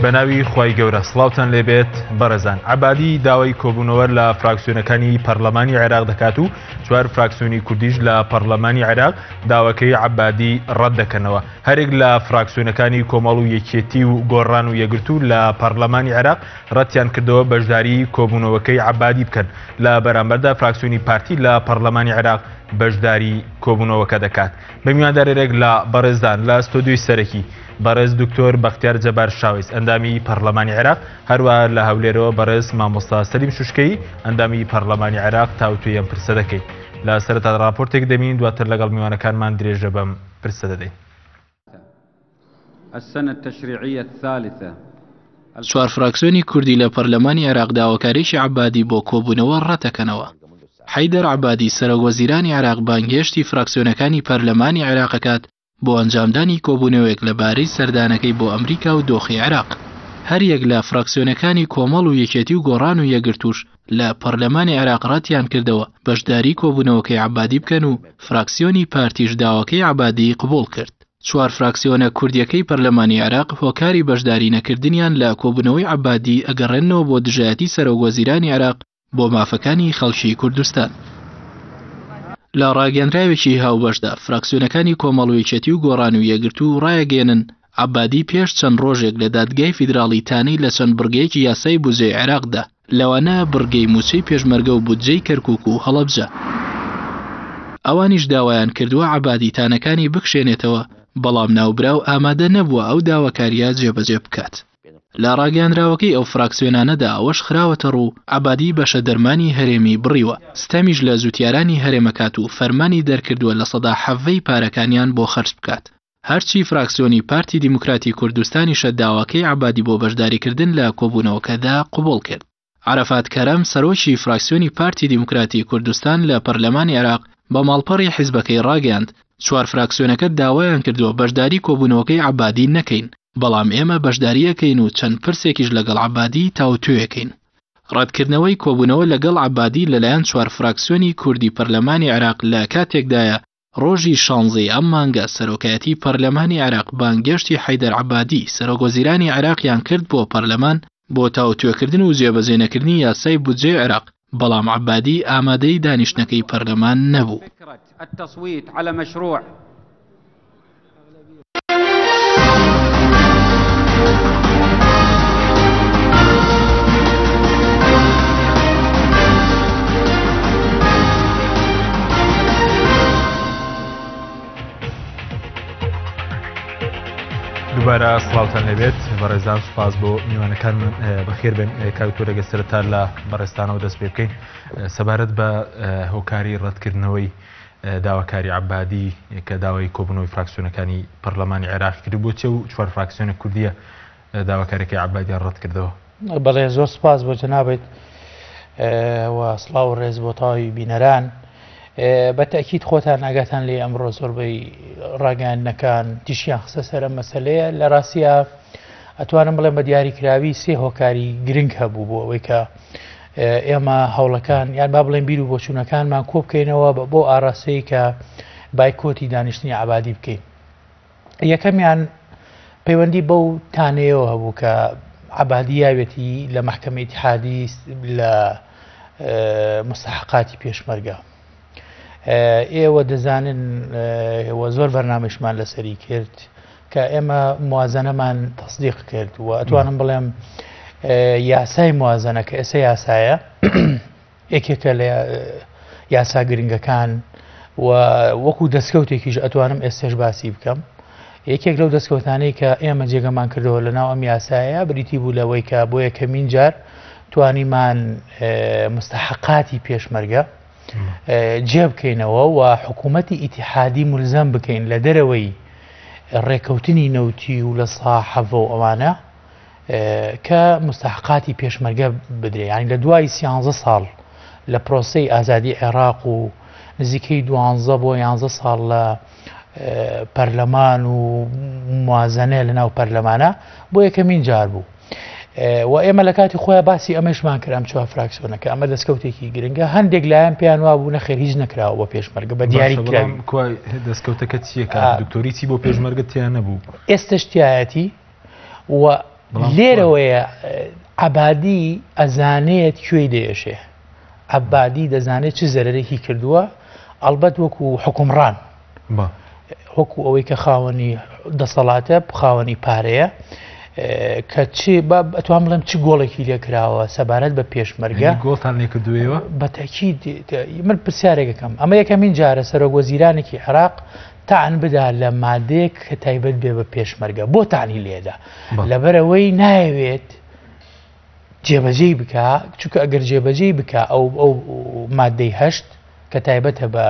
بەناوی خوای گەورە سڵاوتان لێبێت بەڕێزان. عەبادی داوای کۆبوونەوە لە فراکسیۆنەکانی پەرلەمانی عێراق دەکات و چوار فراکسیۆنی کوردیش لە پەرلەمانی عێراق داواکەی عەبادی ڕەت دەکەنەوە. هەرێک لە فراکسیۆنەکانی کۆمەڵ و یەکێتی و گۆڕان و یەکگرتوو لە پەرلەمانی عێراق ڕەتیان کردەوە بەشداری کۆبوونەوەکەی عەبادی بکەن. لە بەرامبەردا فراکسیۆنی پارتی لە پەرلەمانی عێراق بەشداری کۆبوونەوەکە دەکات. بە میواندارێک لە بەڕێزدان لە ستۆدیۆی سەرەکی بەڕێز دکتۆر بەختیار جەبار شاوەیس ئەندامی پەرلەمانی عێراق، هەروەها لە هەولێرەوە بەڕێز مامۆستا سەلیم شوشکەیی ئەندامی پەرلەمانی عێراق تاوتوێی ئەم پرسە دەکەین. لە سەرەتا ڕاپۆرتێک دەبینین دواتر لەگەڵ میوانەکانمان درێژە بەم پرسە دەدەین. السنە التشریعیە الثالثە. چوار فراکسیۆنی کوردی لە پەرلەمانی عێراق داواکاریی عەبادی بۆ کۆبوونەوە ڕەتدەکەنەوە. حەیدەر عەبادی سەرۆکوەزیرانی عێراق بانگهێشتی فراکسیۆنەکانی پەرلەمانی عێراق ئەکات بۆ ئەنجامدانی کۆبوونەوەیەک لەبارەی سەردانەکەی بۆ ئەمریکا و دۆخی عێراق. هەریەک لە فراکسیۆنەکانی کۆمەڵ و یەکێتی و گۆڕان و یەکگرتووش لە پەرلەمانی عێراق ڕەتیانکردەوە بەشداری کۆبوونەوەکەی عەبادی بکەن و فراکسیۆنی پارتیش داواکەی عەبادی قبوڵ کرد. چوار فراکسیۆنە کوردییەکەی پەرلەمانی عێراق هۆکاری بەشداری نەکردنیان لە کۆبوونەوەی عەبادی ئەگەڕێننەوە بۆ دژایەتی سەرۆکوەزیرانی عێراق بۆ مافەکانی خەڵکی کوردستان. لە ڕاگەیەنراوێکی هاوبەشدا فراکسیۆنەکانی کۆمەڵ و یەکێتی و گۆڕان و یەکگرتوو ڕایەگەیەنن، عەبادی پێش چەند ڕۆژێک لە دادگای فیدراڵی تانەی لە چەند بڕگەیەکی یاسای بودجەی عێراق دا، لەوانە بڕگەی مووچەی پێشمەرگە و بودجەی کەرکووک و هەڵەبجە. ئەوانیش داوایان کردووە عەبادی تانەکانی بکشێنێتەوە، بەڵام ناوبراو ئامادە نەبووە ئەو داواکارییە جێبەجێ بکات. لە ڕاگەیەنراوەکەی ئەو فراکسیۆنانەدا ئەوەش خراوەتەڕوو، عەبادی بەشە دەرمانی هەرێمی بڕیوە، ستەمیش لە جوتیارانی هەرێمەکات و فەرمانی دەرکردووە 17% ی پارەکانیان بۆ خەرج بکات. هەرچی فراکسیۆنی پارتی دیموکراتی کوردستانیشە داواکەی عەبادی بۆ بەشداریکردن لە کۆبوونەوەکەدا قبوڵ کرد. عەرەفات کەرەم سەرۆکی فراکسیۆنی پارتی دیموکراتی کوردستان لە پەرلەمانی عێراق بە ماڵپەڕی حیزبەکەی ڕاگەیاند، چوار فراکسیۆنەکە داوایان کردووە بەشداری کۆبوونەوەکەی عەبادی نەکەین، بەڵام ئێمە بەشداری ئەکەین و چەند پرسێکیش لەگەڵ عەبادی تاوتوێکەین. ڕەتکردنەوەی کۆبوونەوە لەگەڵ عەبادی لەلایەن چوار فراکسیۆنی کوردی پەرلەمانی عێراق لە کاتێکدایە ڕۆژی شانزەی ئەم مانگە سەرۆکایەتی پەرلەمانی عێراق بانگێشتی حەیدەر عەبادی سەرۆکوەزیرانی عێراقیان کرد بۆ پەرلەمان بۆ تاوتوێکردن و جێبەجێنەکردنی یاسای بودجەی عێراق، بەڵام عەبادی ئامادەی دانیشتنەکەی پەرلەمان نەبوو. دووبارە سڵاوتان لێبێت بەڕێزان سوپاس بۆ میوانەکان بەخێر بن کاکتۆرەگە سەرەتا لە بەڕێستانەوە دەست پێ بکەین سەبارەت بە هۆکاری ڕەتکردنەوەی داواکاری عەبادی کە داوای کۆبوونەوەی فراکسیۆنەکانی پەرلەمانی عێراقی کرد بۆ چێ و چوار فراکسیۆنە کوردیە داواکاریەکەی عەبادیان ڕەت کردەوە؟ بەڵێ زۆر سپاس بۆ جەنابت و سڵاو و ڕێز بۆ تەواوی بینەران. بە تەکیید خۆتان ئاگاتان لێ ئەمڕۆ زۆربەی ڕاگەیاندنەکان تیشیان خستە سەر ئەم مەسەلەیە لە ڕاستیا ئەتوانم بڵێم بە دیاریکراوی سێ هۆکاری گرنگ هەبوو بۆ ئەوەی کە ئێمە هەوڵەکان یان با بڵێن بیر و بۆچوونەکانمان کۆ بکەینەوە بۆ ئاراستەی کە بایکۆتی دانیشتنی عبادی بکەین یەکەمیان پەیوەندی بەو تانەیەوە هەبوو کە عبادی یاوێتی لە محکمە ئیتحادی لە مستحقاتی پێشمەرگە ئێوە دەزانن و زۆر بەرنامەشمان لەسەری کرد کە ئێمە موازنەمان تەسدیق کرد و ئەتوانم بڵێم یاسای موازنە کە ئێستا یاسایە یەکێکە لە یاسا گرنگەکان و وەکو دەستکەوتێکیش ئەتوانم ئێستش باسی بکەم یەکێک لەو دەستکەوتانەی کە ئێمە جێگەمان کردەوە لە ناو ئەم یاسایە بریتی بوو لەوەی کە بۆ یەکەمین جار توانیمان مستحقاتی پێشمەرگە جێ بکەینەوە و حکوومەتی ئیتیحادی ملزەم بکەین لە دەرەوەی ڕێکەوتنی نەوتی و لە ساحەڤە و ئەوانە کە مستحقاتی پێشمەرگە بدرێ یعنی لە دوای سیانزە ساڵ لە پرۆسەی ئازادی عێراق و نزیکەی دوانزە بۆ یانزە ساڵ لە پەرلەمان و موازنەیە لە ناو پەرلەمانە بۆ یەکەمین جار بوو. و ئێمە لە کاتی خۆیان باسی ئەمەشمان کرد ئەم چوار فراکسیۆنەکە ئەمە دەستکەوتێکی گرنگە هەندێک لایەن پێیان وابوو نەخێر هیچ نەکراوە بۆ پێشمەرگە بە دیاری دەستکەوتەکە چییە دکتۆری چی بۆ پێشمەرگە تیا نەبوو ئێستش تایەتی و لێرەوەیە عەبادی ئەزانێت کوێی دەیەشێ، عەبادی دەزانێت چ زەرەرێکی کردووە، ئەڵبەت وەکو حوکمڕان، وەکو ئەوەی کە خاوەنی دەسەڵاتە، خاوەنی پارەیە، کە چ ئەتوان بڵێم چ گۆڵێکی لێکراوە سەبارەت بە پێشمەرگە. گۆڵتان لێکردووەوە؟ بە تەکید من پرسیارێکەکەم، ئەمە یەکەمین جارە سەرۆک وەزیرانێکی عێراق تەعن بدا لە مادەیەک کە تایبەت بێ بە پێشمەرگە. بۆ تەعنی لێدا؟ لەبەرئەوەی نایەوێت جێبەجێی بکا، چونکە ئەگەر جێبەجێی بکا ئەو ئەو مادەی هەشت کە تایبەتە بە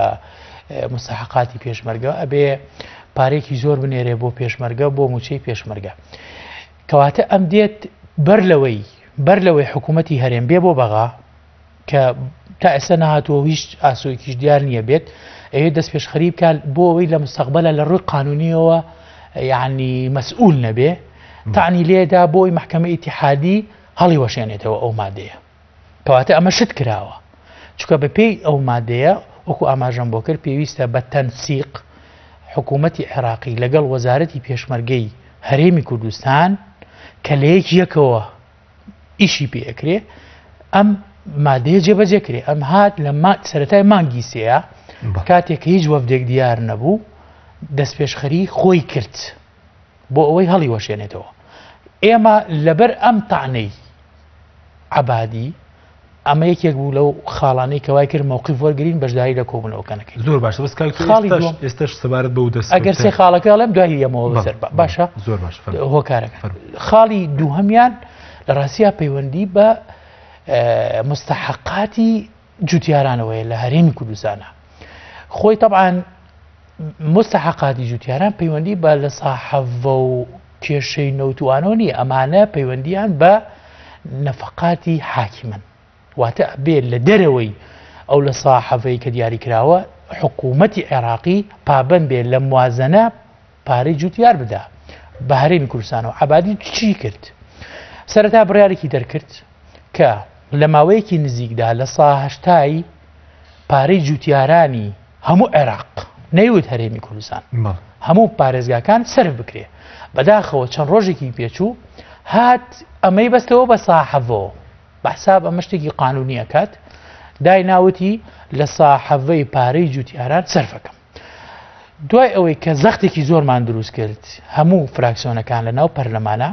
مستحقاتی پێشمەرگە ئەبێ پارێکی زۆر بنێرێ بۆ پێشمەرگە بۆ موچەی پێشمەرگە. کەواتە ئەم دێت بەر لەوەی بەر لەوەی حکوومەتی هەرێم بێ بۆ بەغا کە تا ئێستا نەهاتووە و هیچ ئاسۆیەکیش دیار نییە بێت، ئەیەوێت دەستپێشخەری بکات بۆ ئەوەی لە مستەقبەلە لە ڕووی قانونیەوە یعنی مەسئول نەبێ، تەعنی لێدا بۆ ئەوەی مەحکەمەی ئیتیحادی هەڵیوەشێنێتەوە ئەو مادەیە. کەواتە ئەمە شت کراوە، چونکە بەپێی ئەو مادەیە وەکو ئاماژەم بۆ کرد پێویستە بە تەنسیق حکوومەتی عێراقی لەگەڵ وەزارەتی پێشمەرگەی هەرێمی کوردستان کە لە یەک یەکەوە ئیشی پێ ئەکرێ ئەم مادەیە جێبەجێ کرێ. ئەم هات لە سەرەتای مانگی سێیە کاتێک کە هیچ وەفدێک دیار نەبوو دەستپێشخەری خۆی کرد بۆ ئەوەی هەڵی وەشێنێتەوە. ئێمە لەبەر ئەم تانەی عەبادی ئەمە یەکێک بوو لەو خاڵانەی کە وای کرد مەوقیف وەرگین بەشداری لە کۆبوونەوەکە نەکەین. زۆر باشە، بەس کاک خاڵی دووەم ئێستاش سەبارەت بەو دەست ئەگەر سێ خاڵەکە ئەڵێم دوای یەمەوە بەسەر باشە زۆر باشە هۆکارەکە. خاڵی دووهەمیان لە ڕاستیا پەیوەندی بە مستحقاتی جوتیارانەوەیە لە هەرێمی کوردستانە. خۆی طبعا مستحقاتی جوتیاران پەیوەندی بە لە ساحەڤە و کێشەی نەوتوانەوە نییە، ئەمانە پەیوەندیان بە نەفەقاتی حاکیمن، واتە ئەبێ لە دەرەوەی ئەو لە ساحەڤەی کە دیاری کراوە حکوومەتی عێراقی پابەند بێ لە موازنە پارەی جوتیار بدا بە هەرێمی کوردستانەوە. عەبادی چی کرد؟ سەرەتا بڕیارێکی دەرکرد کە لە ماوەیەکی نزیکدا لە سا هەشتای پارەی جوتیارانی هەموو عێراق، نەیوت هەرێمی کوردستان، هەموو پارێزگاکان سەرف بکرێ. بەداخەوە چەند ڕۆژێکی پێچوو هات ئەمەی بەستەوە بە ساحەڤەوە، بە حساب ئەمە شتێکی قانونی ئەکات، دایناوتی لە ساحەڤەی پارەی جوتیاران سەرفەکەم. دوای ئەوەی کە زەختێکی زۆرمان دروست کرد هەموو فراکسیۆنەکان لە ناو پەرلەمانە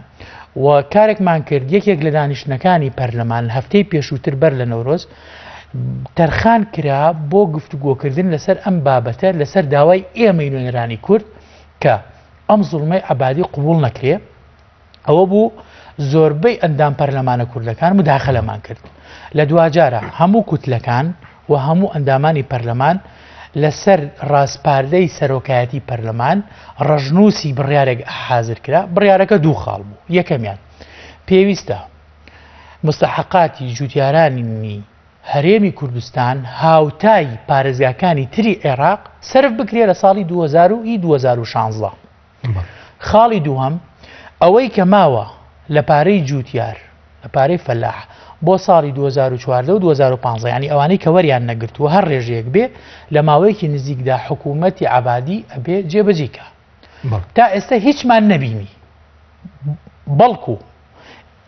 و کارێکمان کرد، یەکێک لە دانیشتنەکانی پەرلەمان هەفتەی پێشووتر بەر لە نەورۆز تەرخان کرا بۆ گفتوگۆکردن لەسەر ئەم بابەتە لەسەر داوای ئێمەی نوێنەرانی کورد کە ئەم زوڵمەی عەبادی قبوڵ نەکرێ. ئەوە بوو زۆربەی ئەندام پەرلەمانە کوردەکان مداخلەمان کرد. لە دواجارە هەموو کوتلەکان و هەموو ئەندامانی پەرلەمان لەسەر ڕاسپاردەی سەرۆکایەتی پەرلەمان ڕەشنووسی بڕیارێک حازر کرا. بڕیارەکە دوو خاڵ بوو. یەکەمیان پێویستە مستحقاتی جوتیارانی هەرێمی کوردستان هاوتای پارێزگاکانی تری عێراق سەرف بکرێ لە ساڵی 2016. خاڵی دووهەم، ئەوەی کە ماوە لە پارەی جووتیار، لە پارەی فەلاح بۆ ساڵی 2014 و 2015 یانی ئەوانەی کە وەریان نەگرتووە هەر ڕێژەیەک بێ لە ماوەیەکی نزیکدا حکوومەتی عەبادی ئەبێ جێبەجێی کا. تا ئێستا هیچمان نەبینی، بەڵکو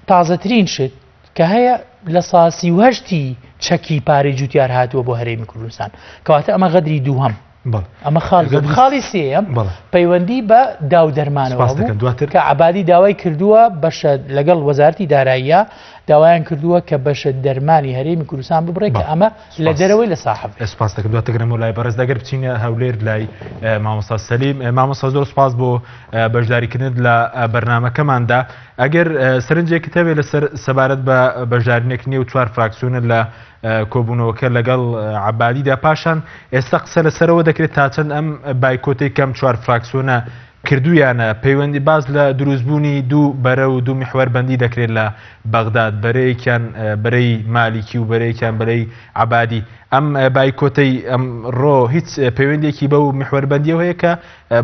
تازەترین شت کە هەیە لە سا 38 چەکی پارەی جوتیار هاتووە بۆ هەرێمی کوردستان. کەواتە ئەمە غەدری دووهەم. ئەمە خاڵی سێیەم پەیوەندی بە داو دەرمانەوە بوو کە عەبادی داوای کردووە بەشە لەگەڵ وەزارەتی داراییە داوایان کردووە کە بەشە دەرمانی هەرێمی کوردستان ببڕێ کە ئەمە لە دەرەوەی لە ساحەب. سپاس دەکەم. دواتر گەرمەوە لای بەڕێز ئەگەر بچینە هەولێر لای مامۆستا سەلیم. مامۆستا زۆر سپاس بۆ بەشداریکردنت لە بەرنامەکەماندا. ئەگەر سەرنجێکت هەبێ لەسەر سەبارەت بە بەشدارینەکردنی و چوار فراکسیۆنە لە کۆبوونەوەکە لەگەڵ عەبادیدا، پاشان ئێستا قسە لەسەرەوە دەکرێت تا چەند ئەم بایکۆتەی کەم چوار فراکسیۆنە کردویانە پەیوەندی باز لە دروستبوونی دوو بەرە و دوو میحوەر بەندی دەکرێت لە بەغداد، بەرەیەکیان بەرەی مالیکی و بەرەیەکیان بەرەی عەبادی. ئەم بایکۆتەی ئەمڕۆ هیچ پەیوەندێکی بەو میحوەر بەندیەوە هەیە کە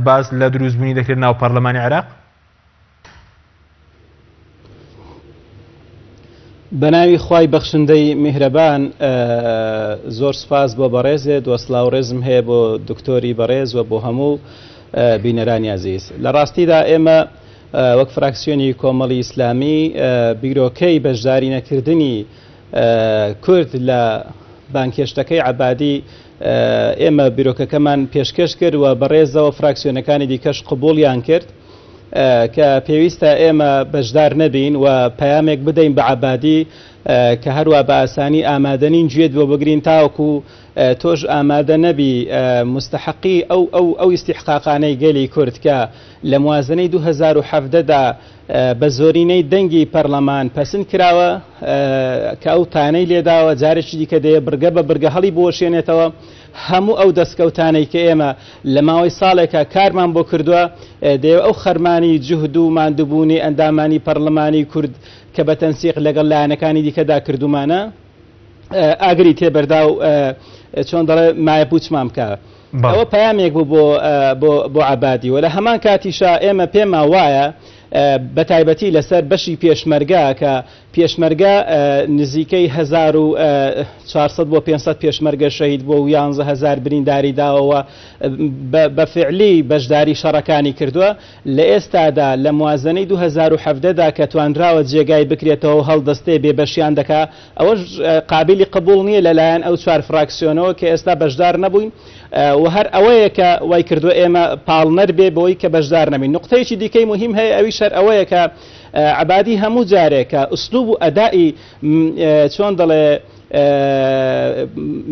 باس لە دروستبوونی دەکرێت ناو پەرلەمانی عێراق؟ بەناوی خوای بەخشندەی میهرەبان زۆر سوپاس بۆ بەڕێزێت وە سڵاو ڕێزم هەیە بۆ دکتۆری بەڕێز وە بۆ هەموو بینەرانی ئازیز. لە ڕاستیدا ئێمە وەک فراکسیۆنی کۆمەڵی ئیسلامی بیرۆکەی بەشداری نەکردنی کورد لە بانگهێشتەکەی عەبادی ئێمە بیرۆکەکەمان پێشکەش کرد و بەڕێزەوە فراکسیۆنەکانی دیکەش قبوڵیان کرد کە پێویستە ئێمە بەشدار نەبین و پەیامێک بدەین بە عەبادی کە هەروا بە ئاسانی ئامادەنین گوێت بۆ بگرین تاوەکو تۆش ئامادە نەبی مستحقی ئەو ئەو ئەو ئیستیحقاقانەی گەلی کورد کە لە موازنەی 2017 دا بە زۆرینەی دەنگی پەرلەمان پەسند کراوە کە ئەو تانەی لێداوە جارێکی دیکە دەیە بڕگە بە بڕگە هەڵی بوەشێنێتەوە هەموو ئەو دەستکەوتانەی کە ئێمە لە ماوەی ساڵێکا کارمان بۆ کردووە دەیە ئەو خەرمانی جوهد و ماندووبوونی ئەندامانی پەرلەمانی کورد کە بە تەنسیق لەگەڵ لایەنەکانی دیکەدا کردوومانە ئاگری تێبەردا و چۆن دەڵێ مایەپوچمان بکە. ئەوە پەیامێک بوو بۆ بۆ بۆ عەبادی و لە هەمان کاتیشا ئێمە پێمان وایە بە تایبەتی لەسەر بەشی پێشمەرگە کە پێشمەرگە نزیکەی 1400 بۆ 500 پێشمەرگە شەهید بووە و 11000 برینداری داوەوە بە فعلی بەشداری شەڕەکانی کردووە لە ئێستادا لە موازنەی 2017 دا کە توانراوە جێگای بکرێتەوە و هەڵدەستێ بێبەشیان دەکا ئەوەش قابیلی قبوڵ نییە لەلایەن ئەو چوار فراکسیۆنەوە کە ئێستا بەشدار نەبووین و هەر ئەوەیە کە وای کردووە ئێمە پاڵنەر بێ بۆی کە بەشدار نەبین. نوقتەیەکی دیکەی موهیم هەیە ئەویش هەر ئەوەیە کە عەبادی هەموو جارێ کە ئوسلوب و ئەدائی چۆن دەڵێ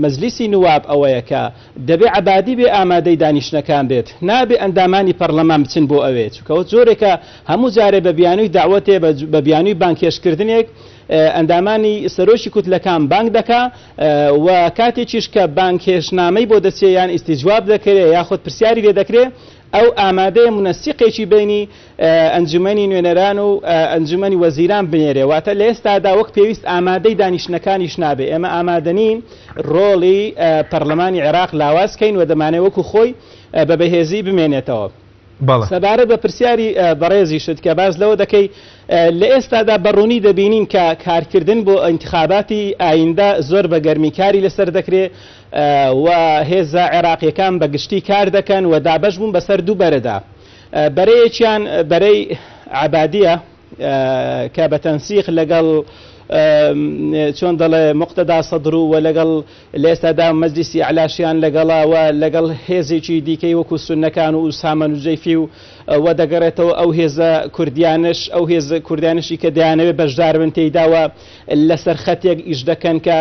مەجلیسی نواب ئەوەیە کە دەبێ عەبادی بێ ئامادەی دانیشتنەکان بێت نابێ ئەندامانی پەڕلەمان بچن بۆ ئەوێ چونکە ئەوە جۆرێکە هەموو جارێ بە بیانووی دەعوەتێ بە بیانووی بانگهێشتکردنێک ئەندامانی سەرۆکی کوتلەکان بانگ دەکا و کاتێکیش کە بانگهێشتنامەی بۆ دەچێ یان ئیستیجواب دەکرێ یاخود پرسیاری لێ دەکرێ ئەو ئامادەیە مونەسیقێکی بەینی ئەنجومەنی نوێنەران و ئەنجومەنی وەزیران بنێرێ واتە لە ئێستادا وەک پێویست ئامادەی دانیشتنەکانیش نابێ ئێمە ئامادەنین ڕۆڵی پەرلەمانی عێراق لاواز کەین و دەمانەوێ وەکو خۆی بە بەهێزی بمێنێتەوە. بەڵێ. سەبارەت بە پرسیاری بەڕێزیشت کە باس لەوە دەکەی لە ئێستادا بە ڕوونی دەبینین کە کارکردن بۆ ئینتخاباتی ئایندە زۆر بە گەرمی کاری لەسەر دەکرێ و هێزە عێراقیەکان بە گشتی کار دەکەن و دابەش بوون بەسەر دوو بەرەدا بەرەیەکیان بەرەی عەبادیە کە بە تەنسیق لەگەڵ چۆن دەڵێ موقتەدا سەدر و لەگەڵ لە ئێستادا مەجلیسی ئەعلاشیان لەگەڵە و لەگەڵ هێزێکی دیکەی وەکو سوننەکان و ئوسامە نوجەیفی و و دەگەڕێتەوە ئەو هێزە کوردیانەش ئەو هێزە کوردانەشی کە دەیانەوێت بەشدار بن تێیدا و لەسەر خەتێک ئیش دەکەن کە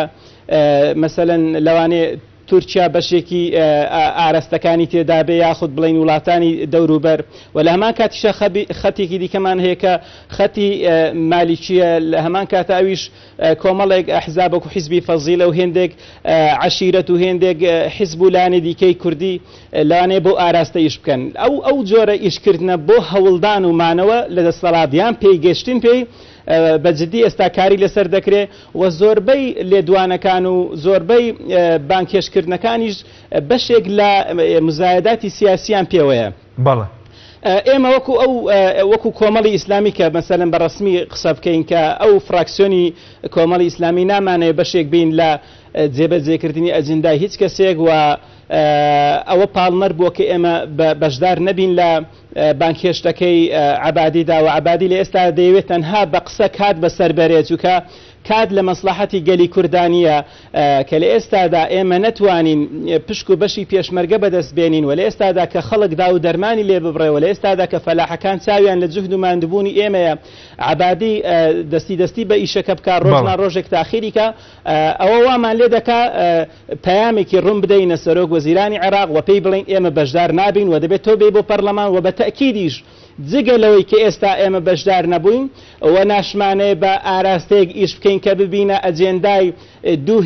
مەسەلەن لەوانەیە تورکیا بەشێکی ئاراستەکانی تێدابێ یاخود بڵێین وڵاتانی دەوروبەر و لە هەمان کاتیشا خەتێکی دیکەمان هەیە کە خەتی مالیکیە لە هەمان کاتە ئەویش کۆمەڵێک ئەحزاب وەکو حیزبی فەزیلە و هێندێک عەشیرەت و هێندێک حیزب و لایەنی دیکەی کوردی لەوانەیە بەو ئاراستە ئیش بکەن. ئەو ئەو جۆرە ئیشکردنە بۆ هەوڵدان و مانەوە لە دەسەڵات یان پێی گەشتن پێی بە جدی ئێستا کاری لەسەر دەکرێ و زۆربەی لێدوانەکان و زۆربەی بانگهێشتکردنەکانیش بەشێک لە مزایەداتی سیاسیان پێوەیە. بەڵێ. ئێمە وەکو ئەو وەکو کۆمەڵی ئیسلامی کە مەسەلەن بە ڕەسمی قسە بکەین کە ئەو فراکسیۆنی کۆمەڵی ئیسلامی نامانەوێ بەشێک بین لە جێبەجێکردنی ئەجندای هیچ کەسێک و ئەوە پاڵنەر بووە کە ئێمە بەشدار نەبین لە بانگهێشتەکەی عەبادیدا و عەبادی لە ئێستا دەیەوێت تەنها بە قسە کات بەسەر بەرێت چونکە کات لە مەسڵەحەتی گەلی کوردا نییە کە لە ئێستادا ئێمە نەتوانین پشک و بەشی پێشمەرگە بەدەست بێنین و لە ئێستادا کە خەڵک داو و دەرمانی لێ ببڕێ و لە ئێستادا کە فەلاحەکان چاویان لە جوهد و ماندوبوونی ئێمەیە عەبادی دەستی دەستی بە ئیشەکە بکا ڕۆژ نا ڕۆژێک تاخیری کا ئەوە وامان لێ دەکا پەیامێکی ڕوون بدەینە سەرۆک وەزیرانی عێراق و پێی بڵێین ئێمە بەشدار نابین و دەبێت تۆ بێی بۆ پەرلەمان و بە تەئکیدیش جگە لەوەی کە ئێستا ئێمە بەشدار نەبووین و ناشمانەوێت بە ئاراستەیەک ئیش بکەین کە ببینە ئەجێندای دوو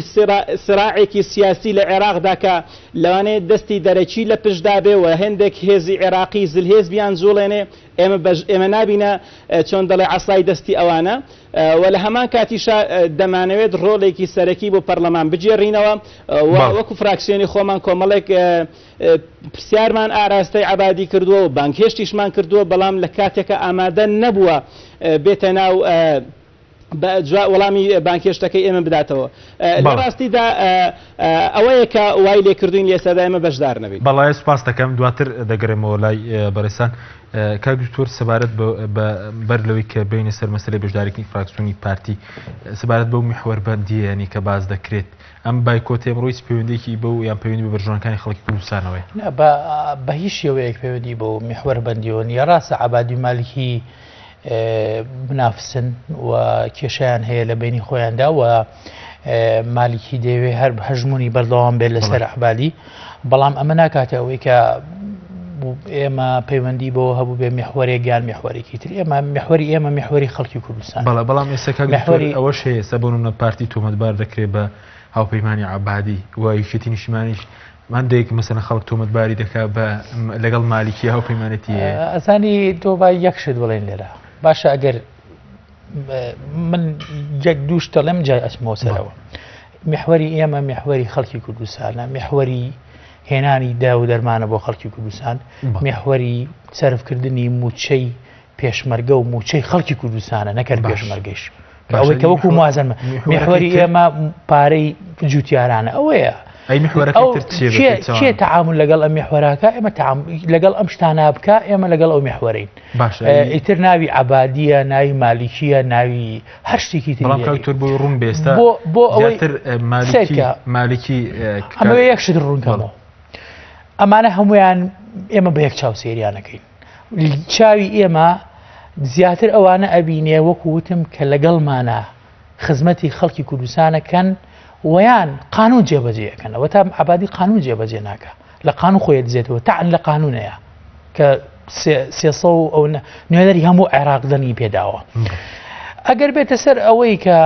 سراعێکی سیاسی لە عێراقدا کە لەوانەیە دەستی دەرەکی لە پشتدا بێ و هێندێک هێزی عێراقی زلهێز بیانجوڵێنێ ئێمە ئێمە نابینە چۆن دەڵێ عەسای دەستی ئەوانە و لە هەمان کاتیشا دەمانەوێت ڕۆڵێکی سەرەکی بۆ پەرلەمان بگێڕینەوە و وەکو فراکسیۆنی خۆمان کۆمەڵێک پرسیارمان ئاراستەی عەبادی کردووە و بانگهێشتیشمان کردووە، بەڵام لە کاتێکا ئامادە نەبووە بێتە ناو. وەڵامی بانگهێشتەکەی ئێمە بداتەوە. لە ڕاستیدا ئەوەیە کە وای لێکردوین لێسەدا ئێمە بەشدار نەبین. بەڵێ سوپاس دەکەم، دواتر دەگەرێمەوە لای بەڕێزان. کاک دکتۆر سەبارەت بە بەر لەوەی کە بینە سەر مەسەلەی بەشداریکردنی فراکسیۆنی پارتی سەبارەت بەو میحوەربەندییە یانی کە باس دەکرێت ئەم بایکۆتە ئەمڕۆ هیچ پەیوەندییەکی بەو یان پەیوەندی بە بەرژەوەندەکانی خەڵکی کوردستانەوەیە؟ نا بە هیچ شێوەیەک پەیوەندی بەو میحوەربەندیەوە نییە. ڕاستە عەبادی و مالکی منافسن و کێشیان هەیە لە بینی خۆیاندا و مالکی دەیەوێ هەر هەژمونی بەردەوام بێت لەسەر عبادی بەڵام ئەمە ناکاتە ئەوەی کە ئێمە پەیوەندی بۆ هەبوو بێ میحوەرێک یان میحوەرێکی تر ئێمە میحوەری ئێمە میحوەری خەڵکی کوردستان بەڵێ بەڵام ئێستا کاک میحوەری ئەوەش هەیە ئێستا بۆ نمونە پارتی تۆمەتبار دەکرێت بە هاوپەیمانی عەبادی و یەکێتی نیشتیمانیش هەندێک مەسەلەن خەڵک تۆمەتباری دەکا بە لەگەڵ مالیکی هاوپەیمانێتی هەیە. ئەزانی تۆ با یەک شت بڵێن لێرە باشە ئەگەر من یەک دوو شت دەڵێم جای ئەچمەوە سەرەوە میحوەری ئێمە میحوەری خەڵکی کوردستانە میحوەری هێنانی دا و دەرمانە بۆ خەڵکی کوردستان میحوەری سەرفکردنی موچەی پێشمەرگە و موچەی خەڵکی کوردستانە نەکەر پێشمەرگەیش ئەوەی کە وەکو موازن میحوەری ئێمە پارەی جوتیارانە ئەوەیە کێ تعامل لەگەڵ ئەم میحوەراکە ئێمە لەگەڵ ئەم شتانە بکە ئێمە لەگەڵ ئەو میحوەرین ئیتر ناوی عەبادیە ناوی مالیکیە ناوی هەر شتێکی تر بەڵام کاک تۆر بۆ ڕوون بێستا بۆ ئەوەی مالکی مالکی ئەمەوێ یەک شت ڕوونکەمەوە ئەمانە هەمویان ئێمە بە یەک چاو سێریانەکەین چاوی ئێمە زیاتر ئەوانە ئەبینێ وەکو وتم کە لەگەڵمانە خزمەتی خەڵکی کوردستانەکەن ویان قانون جێبەجێ ئەکەن ئەوە تا عبادی قانون جێبەجێ ناکە لە قانون خۆی دزێتەوە تەعن لە قانونەیە کە سێ و ئەو نوێنەری هەموو عێراق دەنگی پێداوە ئەگەر بێتە سەر ئەوەی کە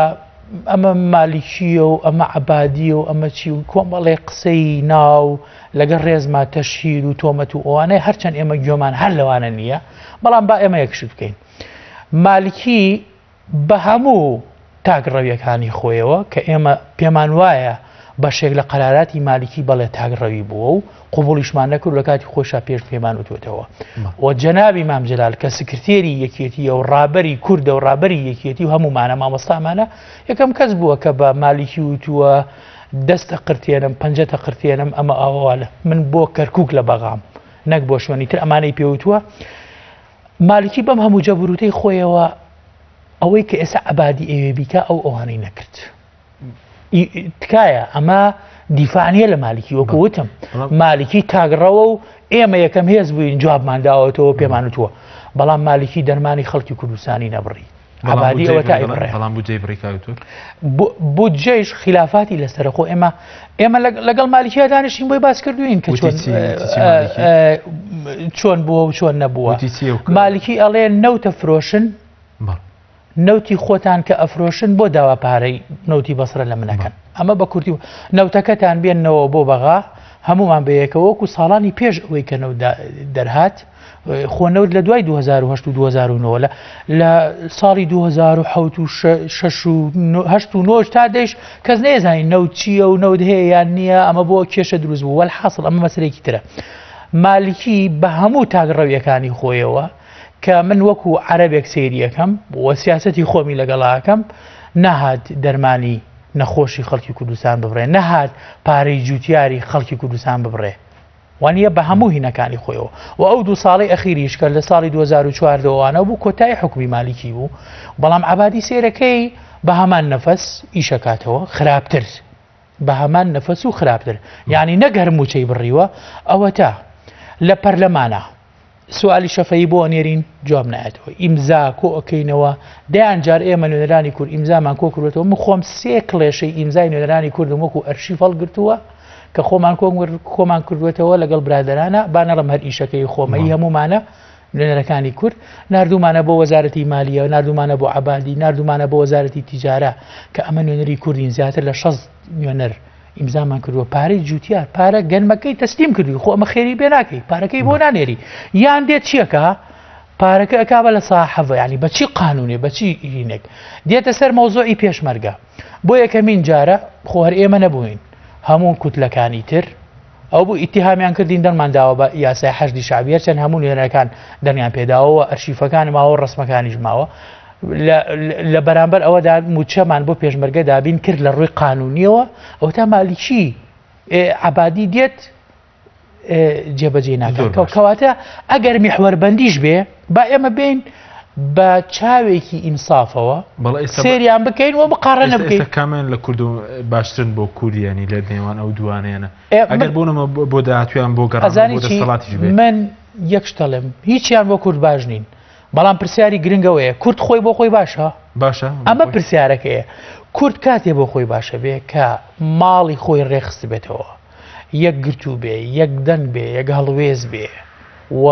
ئەمە مالیکیە و ئەمە عبادیە و ئەمە چی و کۆمەڵێ قسەی ناو لەگەڵ ڕێزما تەشهیر و تۆمەت و ئەوانەی هەرچەند ئێمە گوێمان هەر لەوانە نییە بەڵام با ئێمە یەکشت بکەین مالکی بە هەموو تاکڕەویەکانی خۆیەوە کە ئێمە پێمان وایە بەشێک لە قەراراتی مالکی بەڵێ تاکڕەوی بووە و قوبوڵیشمان نەکرد لە کاتی خۆشا پێش پێمان وتوێتەوە و جەنابی مام جەلال کە سکرتێری یەکێتیە و ڕابەری کوردە و ڕابەری یەکێتی و هەموومانە مامۆستامانە یەکەم کەس بووە کە بە مالکی وتووە دەستە قرتێنم پەنجەتە قرتێنم ئەمە ئاوا من بۆ کەرکک لە بەغام نەک بۆ شوێنی تر ئەمانەی پێوتووە مالکی بەم هەموو جەبروتەی خۆیەوە ئەوەی کە ئێستا عەبادی ئەوێ بیکا ئەو ئەوانەی نەکرد. تکایە ئەمە دیفاع نییە لە مالکی وەکو وتم مالکی تاگڕەوە و ئێمە یەکەم هێز بووین جوابمان داوەتەوە پێمان وتووە بەڵام مالکی دەرمانی خەڵکی کوردستانی نەبڕی. عەبادی ئەوە تا ئیبڕێ. بەڵام بودجەی بڕی کاک دکتۆر؟ بودجەیش خلافاتی لەسەرە خۆ ئێمە ئێمە لەگەڵ مالکییا دانیشتین بۆی باس کردوین کە چۆن چۆن بووە و چۆن نەبووە مالکی ئەڵێ نەوتە فرۆشن نەوتی خۆتان کە ئەفرۆشن بۆ داوا پارەی نەوتی بەسرە لە منەکەن ئەمە بە کورتی نەوتەکەتان بێنەوە بۆ بەغا هەمومان بەیەکەوە وەکو ساڵانی پێش ئەوەی کە نەوت دەرهات خۆ نەوت لە دوای 2008 و 2009 لە لە ساڵی 2007 و 6 و 8 و 9 تا دەیش کەس نەیزانی نەوت چییە و نەوت هەیە یان نییە ئەمە بۆ کێشە دروست بوو وەلحاصل ئەمە مەسەلەیەکی ترە مالکی بە هەموو تاکڕەویەکانی خۆیەوە کە من وەکو عەرەبێک سەیری ئەکەم و سیاسەتی خۆمی لەگەڵا ئەکەم نەهات دەرمانی نەخۆشی خەڵکی کوردستان ببڕێ نەهات پارەی جوتیاری خەڵکی کوردستان ببڕێ وانە بە هەموو هینەکانی خۆیەوە و ئەو دوو ساڵی ئەخیریش کە لە ساڵی 2014 وانە بوو کۆتایی حکومی مالیکی بوو بەڵام عبادی سێرەکەی بە هەمان نەفەس ئیشەکاتەوە خراپتر بە هەمان نەفەس و خراپتر یعنی نەک هەر موچەی بڕیوە ئەوەتا لە پەرلەمانە سوالی شەفەیی بۆ ئەنێرین جواب نایەتەوە ئیمزا کۆ ئەکەینەوە دەیان جار ئێمە نوێنەرانی کورد ئیمزامان کۆ کردوێتەوە من خۆم سێ کڵێشەی ئیمزای نوێنەرانی کوردم وەکو ئەرشیف هەڵگرتووە کە خۆمان کۆمان کردوێتەوە لەگەڵ برادەرانە با نەڵم هەر ئیشەکەی خۆمەی هەمومانە نوێنەرەکانی کورد نردومانە بۆ وەزارەتی مالیە نردومانە بۆ عبادی نردومانە بۆ وەزارەتی تیجارە کە ئەمە نوێنەری کوردین زیاتر لە 6 نوێنەر ئیمزامان کردووە پارەی جوتیار پارە گەنمەکەی تەسلیم کردووی خۆ ئەمە خێری پێ ناکەی پارەکەی بۆ نانێری یان دێت چیەکە پارەکە ئەکا بە لە ساحەڤە ینی بەچی قانونێ بەچی هینێک دێتە سەر مەوزوعی پێشمەرگە بۆ یەکەمین جارە خۆ هەر ئێمە نەبووین هەموو کوتلەکانی تر ئەو بوو ئیتیهامیان کردین دەنگمان داوە بە یاسای حەشدی شعبی هەرچەند هەموو نوێنەرەکان دەنگیان پێداوەوە ئەرشیفەکان ماوە ڕسمەکانیش ماوە. لە بەرامبەر ئەوەدا موچەمان بۆ پێشمەرگە دابین کرد لە ڕووی قانونیەوە ئەو تا مالیکی عبادی دێت جێبەجێ ناکات کەواتە ئەگەر میحوەربەندیش بێ با ئێمە بین بە چاوێکی ئینسافەوە سێریان بکەین و بقاڕە بکەین کامیان لە کورد باشترن بۆ کوردیانی لە نێوان ئەو دوانەیەە ئەگەر بۆنەمە بۆ داهاتویان بۆ گەڕانی من یەک شتەڵێم هیچیان بۆ کورد باش نین بەڵام پرسیاری گرنگەوەیە کورد خۆی بۆ خۆی باشە باشە ئەمە پرسیارەکەیە کورد کاتێ بۆ خۆی باشە بێ کە ماڵی خۆی ڕێخست بێتەوە یەکگرتوو بێ، یەک دەنگ بێ، یەک هەڵوێست بێ و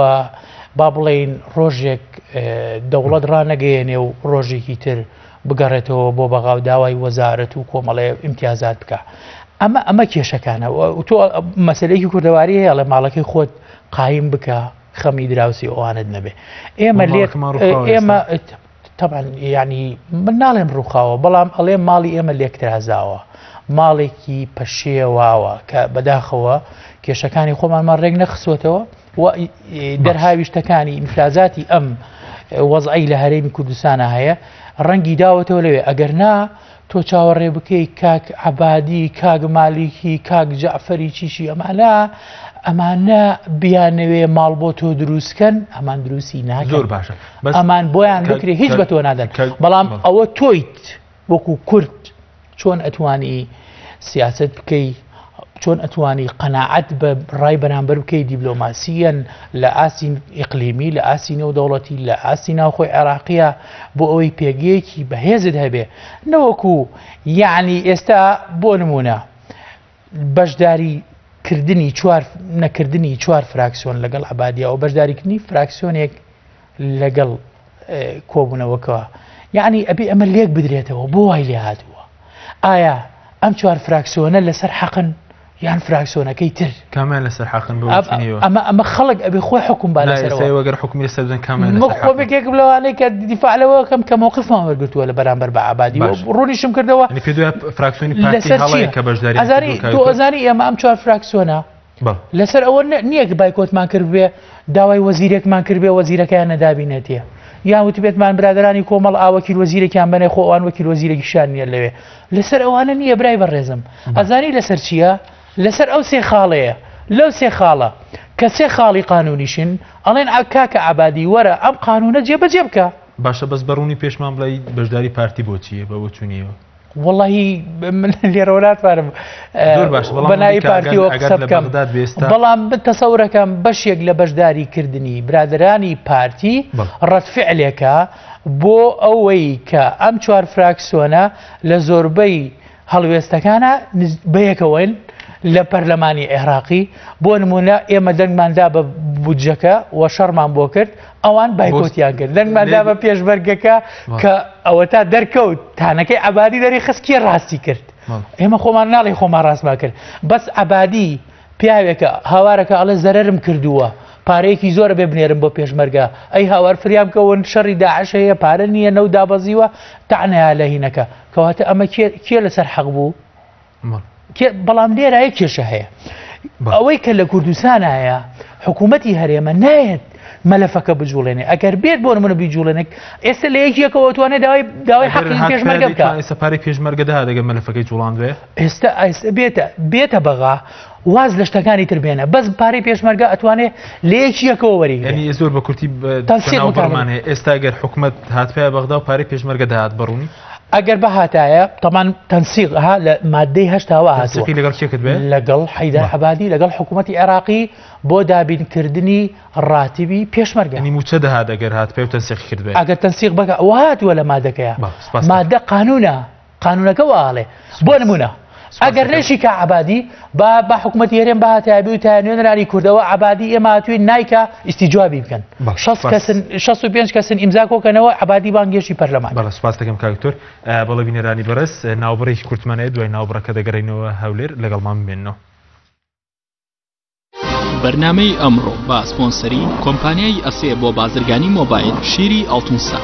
با بڵێین ڕۆژێک دەوڵەت ڕانەگەیەنێ و ڕۆژێکی تر بگەڕێتەوە بۆ بەغا و داوای وەزارەت و کۆمەڵێ ئیمتیازات بکا. ئەمە ئەمە کێشەکانە و تۆ مەسەلەیەکی کوردەواری هەیە ئەڵێ ماڵەکەی خۆت قایم بکە خەمی دراوسی ئەوانت نەبێ. ئێمە لێ ئێمە تەبعەن یانی من ناڵێم ڕووخاوە بەڵام ئەڵێم ماڵی ئێمە لێکترازاوە ماڵێکی پەشێواوە کە بەداخەوە کێشەکانی خۆمانمان ڕێک نەخسوەتەوە و دەرهاویشتەکانی ئینفلازاتی ئەم وەزعی لە هەرێمی کوردستانە هەیە ڕەنگی داوەتەوە لەوێ ئەگەر نا تۆ چاوەڕێ بکەی کاک عەبادی کاک مالیکی کاک جەعفەری چیشی ئەمانە ئەمانە بیانەوێ ماڵ بۆ تۆ دروستکەن ئەمان دروستی ناکەن زۆر باشە ئەمان بۆیان بکرێ هیچ بە تۆ نادەن بەڵام ئەوە تۆیت وەکو کورد چۆن ئەتوانی سیاست بکەی چۆن ئەتوانی قەناعەت بە ڕای بەرامبەر بکەی دیبلۆماسیەن لە ئاستی ئیقلیمی لە ئاستی نێودەوڵەتی لە ئاستی ناوخۆی عێراقیە بۆ ئەوەی پێگەیەکی بەهێزت هەبێ نەوەکو یعنی ئێستا بۆ نمونە بەشداری کردنی چوار نەکردنی چوار فراکسیۆن لەگەڵ عبادیەوە بەشداریکردنی فراکسیۆنێک لەگەڵ کۆبوونەوەکەوە یعنی ئەبێ ئەمە لێک بدرێتەوە بۆ وای لێ هاتووە ئایا ئەم چوار فراکسیۆنە لەسەر حەقن یان فراکسیۆنەکەی تر کامیان لەسەر حەقن بۆ ئەمە ئەمە خەڵک ئەبێ خۆی حکوم با لەسەرەوە وەگەر حکومی لەسەر بدەن کامیان لەسەر حەقن خۆ یەکێکم لەوانەی کە دیفاع لەوە کەم کە مەوقفمان وەرگرتووە لە بەرامبەر بە عەبادی ڕوونیشم کردەوە یعنی پێ دوای فراکسیۆنی پارتی هەڵەیە کە بەشداری ئەزانی تۆ ئەزانی ئێمە ئەم چوار فراکسیۆنە لەسەر ئەوە نییە کە بایکۆتمان کردبێ داوای وەزیرێکمان کردبێ وەزیرەکەیان نەدابینێتێ یان وتبێتمان برادرانی کۆمەڵ ئا وەکیل وەزیرێکیان بەنێ خۆ ئەوان وەکیل وەزیرێکیشان نییە لەوێ لەسەر ئەوانە نییە برای بەڕێزم ئەزانی لەسەر چییە لەسەر ئەو سێ خاڵەیە لەو سێ خاڵە کە سێ خاڵی قانونیشن ئەڵێن کاکە عبادی وەرە ئەم قانونە جێبەجێ بکە باشە بەس بەڕوونی پێشمان بڵێ بەشداری پارتی بۆچیە بە بۆچوونیەوە وەڵاهی من لێرەوە ناتوانم زۆر باش بە ناوی پارتیەوە قسە بکەم بەڵام من تەسەورەکەم بەشێک لە بەشداری کردنی برادەرانی پارتی ڕەتفعلێکە بۆ ئەوەی کە ئەم چوار فراکسیۆنە لە زۆربەی هەڵوێستەکانە بەیەکەوەین لە پەرلەمانی عێراقی بۆ نمونە ئێمە دەنگماندا بە بودجەکە و شەڕمان بۆ کرد ئەوان بایکۆتیان کرد دەنگمان دا بە پێشمەرگەکە کە ئەوەتا دەرکەوت تانەکەی عەبادی دەری خست کێ ڕاستی کرد ئێمە خۆمان ناڵێ خۆمان ڕاستمان کرد بەس عەبادی پیاوێکە هاوارەکە ئەڵێ زەرەرم کردووە پارەیەکی زۆرە بێ بنێرم بۆ پێشمەرگە ئەی هاوار فریام کەون شەڕی داعش هەیە پارە نییە نەو دابەزیوە تەعنەیە لە هینەکە کەواتە ئەمە کێ لەسەر حەق بوو بەڵام لێرە یەک کێشە هەیە ئەوەی کە لە کوردستانایە حکوومەتی هەرێمە نایەت مەلەفەکە بجوڵێنێ ئەگەر بێت بۆ نمونە بیجوڵێنێک ئێستا لە یەکێکەوە توانێت داوای داوای حەقی پێشمەرگە بکە ئێستا پارەی پێشمەرگە دەهات ئەگەر مەلەفەکەی جوڵاندوێ ئێستا ئێستا بێتە بێتە بەغا واز لە شتەکانی تر بێنە بەس پارەی پێشمەرگە ئەتوانێ لە یەکێکەوە وەری یعنی زۆر بە کورتی بەڕمان هەیە ئێستا گەر حکومەت هاتپایە بەغدا و پارەی پێشمەرگە دەهات بەڕوونی ئەگەر بهاتایە تەمان تەنسیق ها لە مادەی هەشتاوە هاتووە. تەنسیقی لەگەڵ کێ کردبێ؟ لەگەڵ حەیدەر عەبادی لەگەڵ حکوومەتی عێراقی بۆ دابینکردنی ڕاتبی پێشمەرگە. یانی مووچە دەهات ئەگەر هاتبێ و تەنسیقی کردبێ؟ ئەگەر تەنسیق بکا وا هاتووە لە مادەکەیا. بەڵێ سوپاس. مادە قانوونە قانوونەکە وا ئەڵێ. بۆ نموونە ئەگەر نەشی کا عەبادی با با حکومەتی هەرێم بهاتایە بوتایە نوێنەرانی کوردەوە عەبادی ئێمە هاتوین نایکا ئیستیجوابی بکەن شەست کەسن 65 کەسن ئیمزا کۆکەنەوە عەبادی بانگێشی پەرلەمان بەڵێ سوپاس دەکەم کاک دکتۆر بەڵێ بینەرانی بەڕێز ناوبڕێکی کورتمان هەیە دوای ناوبڕەکە دەگەڕێینەوە هەولێر لەگەڵمان بمێننەوە. بەرنامەی ئەمڕۆ بە سپۆنسەری کۆمپانیای ئەسێ بۆ بازرگانی مۆبایل شیری ئاڵتونسا.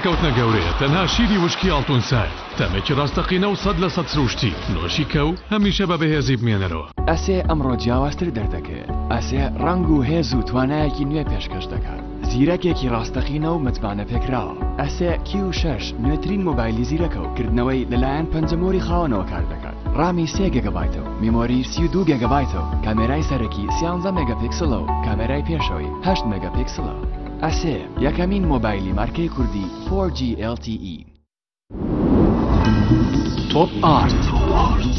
سەرکەوتنە گەورەیە تەنها شیری وشکی ئاڵتون سایە، تامێکی ڕاستەقینە و 100% سروشتی، نۆشی کە و هەمیشە بە بەهێزی بمێنەرەوە. ئەسێ ئەمڕۆ جیاوازتر دەردەکەوێت. ئەسێ ڕەنگ و هێز و توانایەکی نوێ پێشکەش دەکات. زیرەکێکی ڕاستەقینە و متمانەپێکراوە. ئەسێ کیو شەش نوێترین مۆبایلی زیرەکە و کردنەوەی لەلایەن پەنجەمۆری خاوەنەوە کار دەکات. ڕامی سێ گێگابایتە و میمۆری 32 گێگابایتە و کامێرای سەرەکی سیانزە مێگاپیکسڵە و کامێرای پێشەوەی هەشت مێگاپیکسڵە. ئەسێ یەکەمین مۆبایلی مارکەی کوردی 4G LTE. تۆپ ئارت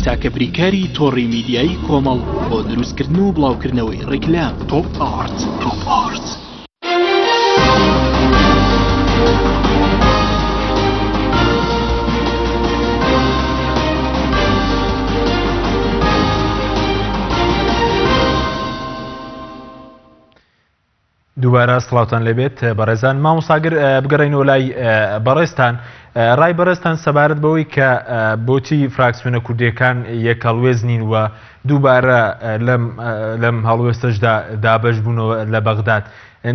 تاکە بریکاری تۆڕی میدیایی کۆمەڵ بۆ دروستکردن و بڵاوکردنەوەی ڕیکلام. تۆپ ئارت. تۆپ ئارت. دووبارە سڵاوتان لێبێت بەڕێزان مامۆساگر بگەڕێینەوە لای بەڕێزتان ڕای بەڕێزتان سەبارەت بەوەی کە بۆچی فراکسیۆنە کوردیەکان یەک هەڵوێست نین و دووبارە لەم لەم هەڵوێستەشدا دابەش بوونەوە لە بەغداد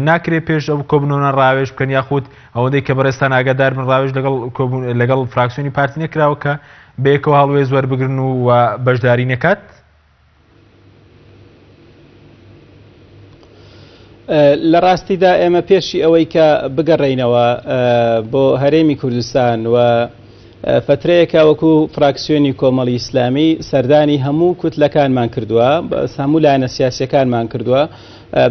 ناکرێ پێش ئەو کۆبوونەوە ڕاوێژ بکەن یاخود ئەوەندەی کە بەڕێزتان ئاگادار بن ڕاوێژ لەگەڵ لەگەڵ فراکسیۆنی پارتی نەکراوە کە بەیەکەوە هەڵوێست وەربگرن و بەشداری نەکات؟ لە ڕاستیدا ئێمە پێشی ئەوەی کە بگەڕێینەوە بۆ هەرێمی کوردستان و فترەیەکە وەکو فراکسیۆنی کۆمەڵی ئیسلامی سەردانی هەموو کوتلەکانمان کردووە هەموو لایەنە سیاسەکانمان کردووە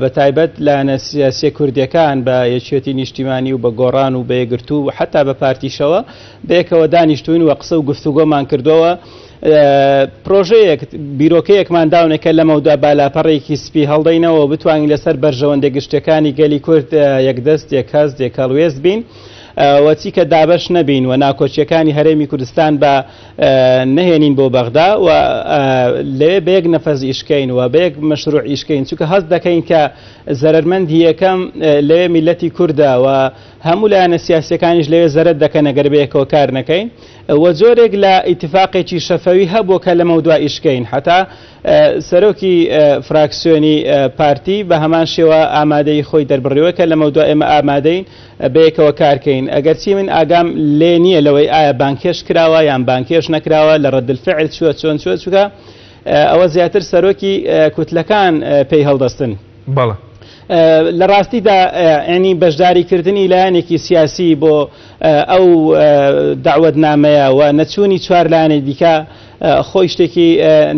بە تایبەت لایەنە سیاسیە کوردیەکان بە یەکێتی نیشتیمانی و بە گۆڕان و بە یەکگرتوو و حتا بە پارتیشەوە بەیەکەوە دانیشتوین و قسە و گفتوگۆمان کردووە پرۆژەیەک، بیرۆکەیەکمان داونێ کە لەمەودا با لاپەڕەیەکی سپی هەڵدەینەوە و بتوانین لەسەر بەرژەوەندە گشتیەکانی گەلی کورد یەکدەست، یەکهەست، یەکهەڵوێست بین و چیکە دابەش نەبین و ناکۆکیەکانی هەرێمی کوردستان بە نەهێنین بۆ بەغدا و لەوێ بە یەک نەفەس ئیشکەین و بە یەک مەشروع ئیشکەین چونکە هەست دەکەین کە زەرەرمەندی یەکەم لەوێ میلەتی کوردە و هەموو لایەنە سیاسیەکانیش لەوێ زەرەر دەکەن ئەگەر بەیەکەوە کار نەکەین و جۆرێک لە ئیتفاقێکی شەفەوی هەبوو کە لەمەودوا ئیشکەین حتا سەرۆکی فراکسیۆنی پارتی بە هەمان شێوە ئامادەی خۆی دەربڕیوە کە لەمەودوا ئێمە ئامادەین بەیەکەوە کارکەین ئەگەرچی من ئاگام لێ نییە لەوەی ئایا بانکێش کراوە یان بانکێش نەکراوە لە ڕەدلفعل چووە چۆن چووە چووکە ئەوە زیاتر سەرۆکی کوتلەکان پێی هەڵدەستن. بەڵێ. لە ڕاستیدا یانی بەشداریکردنی لایەنێکی سیاسی بۆ ئەو دەعوەتنامەیە و نەچوونی چوار لایەنی دیکە خۆی شتێکی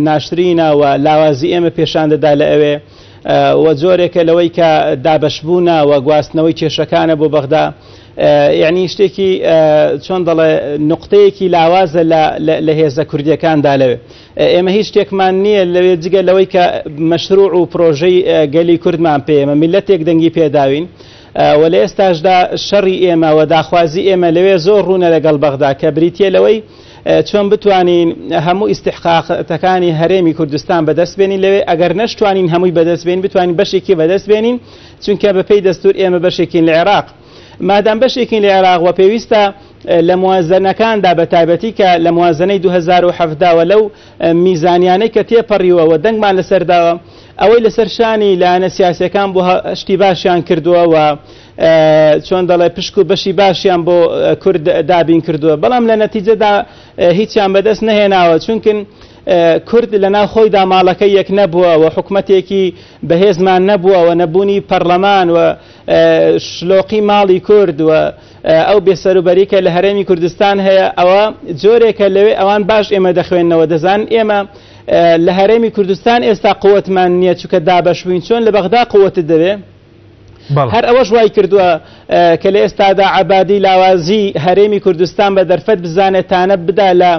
ناشرینە و لاوازی ئێمە پێشان دەدا لە ئەوێ و جۆرێکە لەوەی کە دابەشبوونە و گواستنەوەی کێشەکانە بۆ بەغدا یعنی شتێکی چۆن دەڵێ نقطەیەکی لاوازە لە هێزە کوردیەکاندا لەوێ ئێمە هیچ شتێکمان نییە لەوێ جگە لەوەی کە مەشروع و پرۆژەی گەلی کوردمان پێ ئێمە میلەتێک دەنگی پێداوین و لە ئێستاشدا شەڕی ئێمە و داخوازی ئێمە لەوێ زۆر ڕوونە لەگەڵ بەغدا کە بریتە لەوەی چۆن بتوانین هەموو ئیستحقاقەکانی هەرێمی کوردستان بەدەست بێنین لەوێ ئەگەر نەشتوانین هەمووی بەدەست بێنین بتوانین بەشێکی بەدەست بێنین چونکە بەپێی دەستور ئێمە بەشێکین لە عێراق مادام بەشێکین لە عێراق و پێویستە لە موازنەکاندا بە تایبەتی کە لە موازنەی 2017 وە لەو میزانیانەی کە تێپەڕیوە و دەنگمان لەسەر داوە ئەوەی لەسەر شانی لایەنە سیاسیەکان بۆ شتی باشیان کردووە و چۆن دەڵێ پشک و بەشی باشیان بۆ کورد دابین کردووە بەڵام لە نەتیجەدا هیچیان بەدەست نەهێناوە چونکن کورد لە ناو خۆیدا ماڵەکەی یەک نەبووە و حکومەتێکی بەهێزمان نەبووە و نەبوونی پەرلەمان و شلۆقی ماڵی کورد و ئەو بێسەروبەری کە لە هەرێمی کوردستان هەیە ئەوە جۆرێکە لەوێ ئەوان باش ئێمە دەخوێننەوە دەزان ئێمە لە هەرێمی کوردستان ئێستا قوتمان نییە چونکە دابەش بووین چۆن لە بەغدا قوتت دەبێ هەر ئەوەش وای کردووە کە لە ئێستادا عەبادی لاوازی هەرێمی کوردستان بە دەرفەت بزانێت تانە بدا لە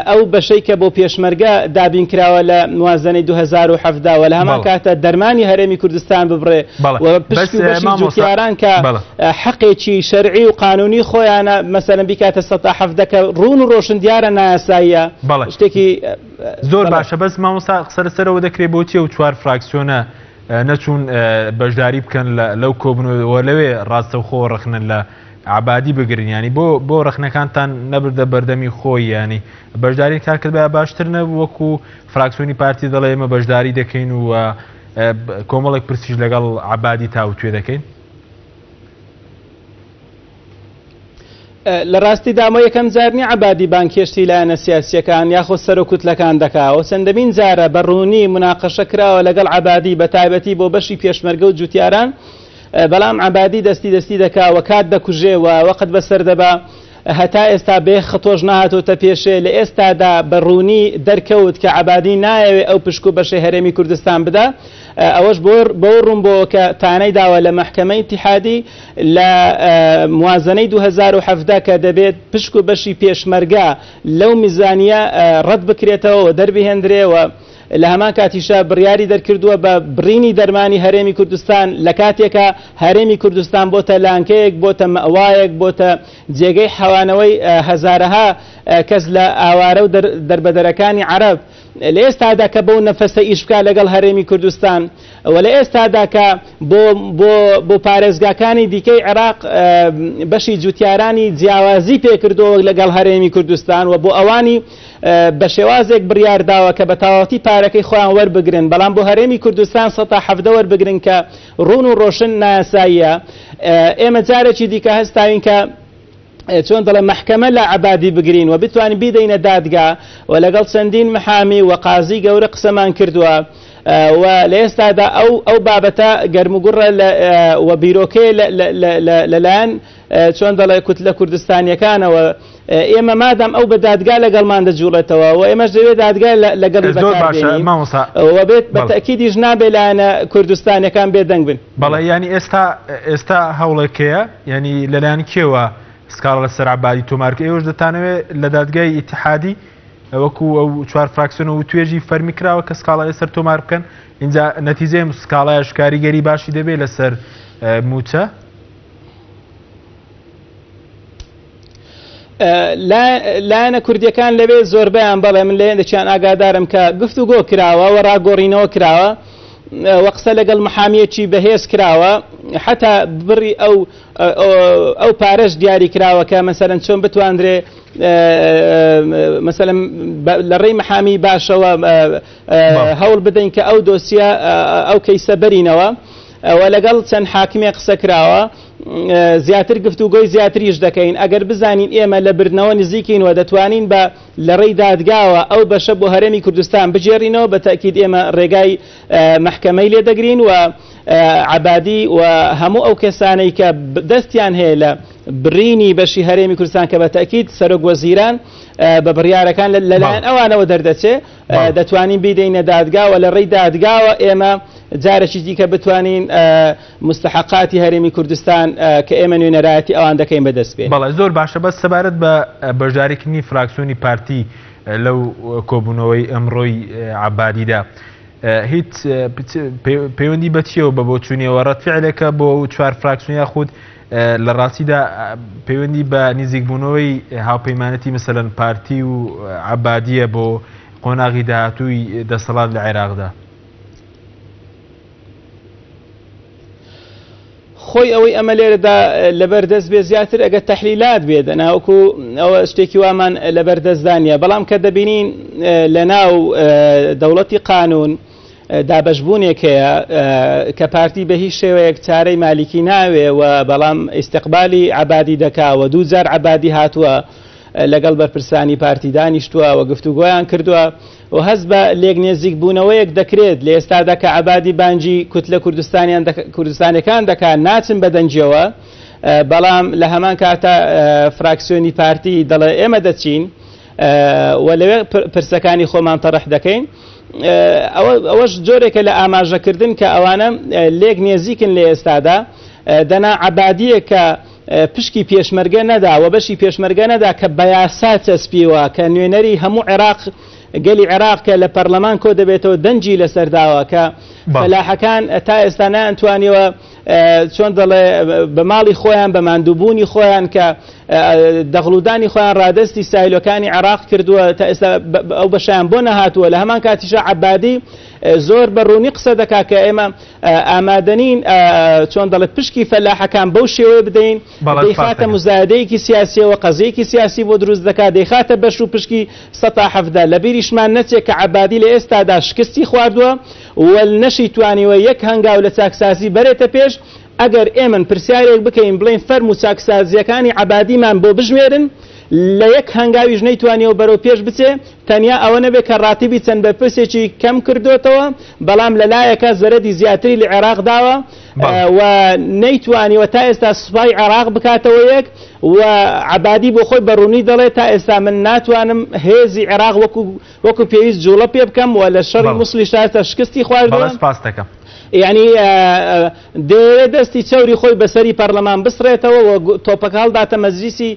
ئەو بەشەی کە بۆ پێشمەرگە دابین کراوە لە موازنەی 2017 و لە هەمان کاتە دەرمانی هەرێمی کوردستان ببڕێ و پشت و بەشی جوتیاران کە حەقێکی شەرعی و قانونی خۆیانە مەسەلەن بیکاتە 17 کە ڕوون و ڕۆشن دیارە نایاساییە شتێکی زۆر باشە بەس مامۆستا قسە لەسەرەوە دەکرێت بۆچی ئەو چوار فراکسیۆنە نەچوون بەشداری بکەن لەو کۆبنەوە لەوێ ڕاستەوخۆ ڕەخنە لە عەبادی بگرن یانی بۆ بۆ ڕەخنەکانتان نەبردە بەردەمی خۆی یانی بەشداری کار کردبایە باشتر نەبوو وەکو فراکسیۆنی پارتی دەڵێ ئێمە بەشداری دەکەین و کۆمەڵێک پرسیش لەگەڵ عەبادی تاوتوێ دەکەین. لە ڕاستیدا ئەمە یەکەم جار نییە عەبادی بانگهێشتی لایەنە سیاسییەکان یاخود سەرۆک کوتلەکان دەکا و چەندەمین جارە بە ڕوونی موناقەشە کراوە لەگەڵ عەبادی بە تایبەتی بۆ بەشی پێشمەرگە و جوتیاران بەڵام عەبادی دەستی دەستی دەکا و کات دەکوژێ و وەقت بەسەر دەبا هەتا ئێستا بێ خطۆش نەهاتۆتە پێشێ لە ئێستادا بە ڕوونی دەرکەوت کە عەبادی نایەوێ ئەو پشک و بەشەی هەرێمی کوردستان بدا ئەوەش بەوە ڕوون بۆوە کە تانەی داوە لە مەحکەمەی ئیتیحادی لە موازنەی 2017 کە دەبێت پشک و بەشی پێشمەرگە لەو میزانیە ڕەت بکرێتەوە و دەربهێندرێ و لە هەمان کاتیشا بڕیاری دەرکردووە بە بڕینی دەرمانی هەرێمی کوردستان لە کاتێکا هەرێمی کوردستان بۆتە لانکەیەک بۆتە مەوایەک بۆتە جێگەی حەوانەوەی هەزارەها کەس لە ئاوارە و دەربەدەرەکانی عەرەب لە ئێستادا کە بەو نەفەسە ئیش بکا لەگەڵ هەرێمی کوردستان و لە ئێستادا کە بۆ بۆ بۆ پارێزگاکانی دیکەی عێراق بەشی جوتیارانی جیاوازی پێکردەوە لەگەڵ هەرێمی کوردستان و بۆ ئەوانی بە شێوازێک بڕیار داوە کە بە تەواوەتی پارەکەی خۆیان وەربگرن بەڵام بۆ هەرێمی کوردستان 17 وەربگرن کە ڕوون و ڕۆشن نایاساییە ئێمە جارێکی دیکە هەستاوین کە چۆن دەڵێ مەحکەمە لە عەبادی بگرین و بتوانین بیدەینە دادگا و لەگەڵ چەندین محامی و قازی گەورە قسەمان کردووە و لە ئێستادا ئەو ئەو بابەتە گەرموگوڕە و بیرۆکەیە لەلایەن چۆن دەڵێ کوتلە کوردستانیەکانەوە ئێمە مادام ئەو بە دادگا لەگەڵمان دەجوڵێتەوە و ئێمەش دەوێت دادگا لەگەڵی زۆر باشە مامۆستا و بێت بە تەئکیدیش نابێ لایەنە کوردستانیەکان بێدەنگ بن. بەڵێ یانی ئێستا ئێستا هەوڵێک هەیە یانی لەلایەن کێوە سکاڵا لەسەر عەبادی تۆمار کرد ئێوەش دەتانەوێت لە دادگای ئیتیحادی وەکو ئەو چوار فراکسیۆن و توێژی فەرمی کراوە کە سکاڵا لەسەر تۆمار بکەن اینجا نەتیجەی ئەم سکاڵایش کاریگەری باشی دەبێت لەسەر موچە؟ لایەنە کوردیەکان لەوێ زۆربەیان بەڵێ من لە هێندێکیان ئاگادارم کە گفتوگۆ کراوە و ڕاگۆڕینەوە کراوە و قسە لەگەڵ محامیەکی بەهێز کراوە حتا بڕی ئەو ئەو پارەش دیاری کراوە کە مەسەرەن چۆن بتواندرێ مەسەلەن لە ڕێی محامی باشەوە هەوڵ بدەین کە ئەو دۆسیە ئەو کەیسە بەرینەوە و لەگەڵ چەند حاکمێک قسە کراوە زیاتر گفتوگۆی زیاتریش دەکەین ئەگەر بزانین ئێمە لە بردنەوە نزیکین و دەتوانین بە لە ڕێی دادگاوە ئەو بەشە بۆ هەرێمی کوردستان بگێڕینەوە بە تەئکید ئێمە ڕێگای مەحکەمەی لێ دەگرین و عەبادی و هەموو ئەو کەسانەی کە دەستیان هەیە لە بڕینی بەشی هەرێمی کوردستان کە بە تەئکید سەرۆک وەزیران بە بڕیارەکان لەلایەن ئەوانەوە دەردەچێ دەتوانین بیدەینە دادگا و لە ڕێی دادگاوە ئێمە جارێکی دیکە بتوانین موستەحەقاتی هەرێمی کوردستان کە ئێمە نوێنەرایەتی ئەوان دەکەین بەدەست بێنین. بەڵێ زۆر باشە بەس سەبارەت بە بەشداریکردنی فراکسیۆنی پارتی لەو کۆبوونەوەی ئەمڕۆی عەبادیدا هیچ پەیوەندی بە چیەوە بە بۆچوونیەوە ڕەت فعلێکە بۆ ئەو چوار فراکسیۆن یاخود لە ڕاستیدا پەیوەندی بە نزیکبوونەوەی هاوپەیمانەتی مەسەلەن پارتی و عەبادیە بۆ قۆناغی داهاتووی دەسەڵات لە عێراقدا؟ خۆی ئەوەی ئەمە لێرەدا لەبەر دەست بێ زیاتر ئەگەر تەحلیلات بێ دەنا وەکو ئەوە شتێکی وامان لەبەر دەستدا نییە بەڵام کە دەبینین لە ناو دەوڵەتی قانون دابەشبوونێک هەیە کە پارتی بە هیچ شێوەیەک چارەی مالیکی ناوێ و بەڵام ئیستقبالی عەبادی دەکا و دوو جار عەبادی هاتووە لەگەڵ بەرپرسانی پارتی دانیشتووە و گفتوگۆیان کردووە و هەست بە لێک نێزیک بوونەوەیەک دەکرێت لە ئێستادا کە عەبادی بانگی کوتلە کوردستانیان کوردستانەکان دەکات ناچن بە دەنگیەوە بەڵام لە هەمان کاتە فراکسیۆنی پارتی دەڵێ ئێمە دەچین و لەوێ پرسەکانی خۆمان تەڕح دەکەین ئەوەش جۆرێکە لە ئاماژەکردن کە ئەوانە لێک نێزیکن لە ئێستادا دەنا عەبادییە کە پشکی پێشمەرگە نەدا و بەشی پێشمەرگە نەدا کە بە یاسا چەسپیوە کە نوێنەری هەموو عێراق گەلی عێراق کە لە پەرلەمان کۆ دەبێتەوە دەنگی لەسەر داوە کە فەلاحەکان تا ئێستا نەیانتوانیوە چۆن دەڵێ بە ماڵی خۆیان بە ماندووبوونی خۆیان کە دەغڵودانی خۆیان ڕادەستی سایلۆکانی عێراق کردووە تا ئێستا ئەو بەشیان بۆ نەهاتووە لە هەمان کاتیشا عەبادی زۆر بە ڕوونی قسە دەکا کە ئێمە ئامادەنین چۆن دەڵێ پشکی فەلاحەکان بەو شێوەیە بدەین دەیخاتە مزایدەیەکی سیاسیەوە قەزیەکی سیاسی بۆ دروست دەکات دەیخاتە بەش و پشکی 17 لە بیریشمان نەچێت کە عەبادی لە ئێستادا شکستی خواردووە و نەشی توانیوە یەک هەنگاو لە چاکسازی بەرێتە پێش. ئەگەر ئێمن پرسیارێک بکەین بڵێین فەرموو چاکسازییەکانی عەبادیمان بۆ بژمێرن، لە یەک هەنگاویش نەیتوانیوە بەرەو پێش بچێ، تەنیا ئەوە نەبێ کە ڕاتیبی چەند بەرپرسێکی کەم کردۆتەوە، بەڵام لە لایەکە زەرەدی زیاتری لە عێراق داوە و نەیتوانیوە تا ئێستا سوپای عێراق بکاتەوە یەک و عەبادی بۆ خۆی بە ڕوونی دەڵێ تا ئێستا من ناتوانم هێزی عێراق وەکو وەکو پێویست جوڵە پێ بکەم و لە شەڕی موسڵیش تا ئێستا شکستی خواردووە. بەڵێ سوپاست دەکەم. یانی دەیەوێت دەستی چەوری خۆی بەسەری پەرلەمان بسڕێتەوە و تۆپەکە هەڵداتە مەجلیسی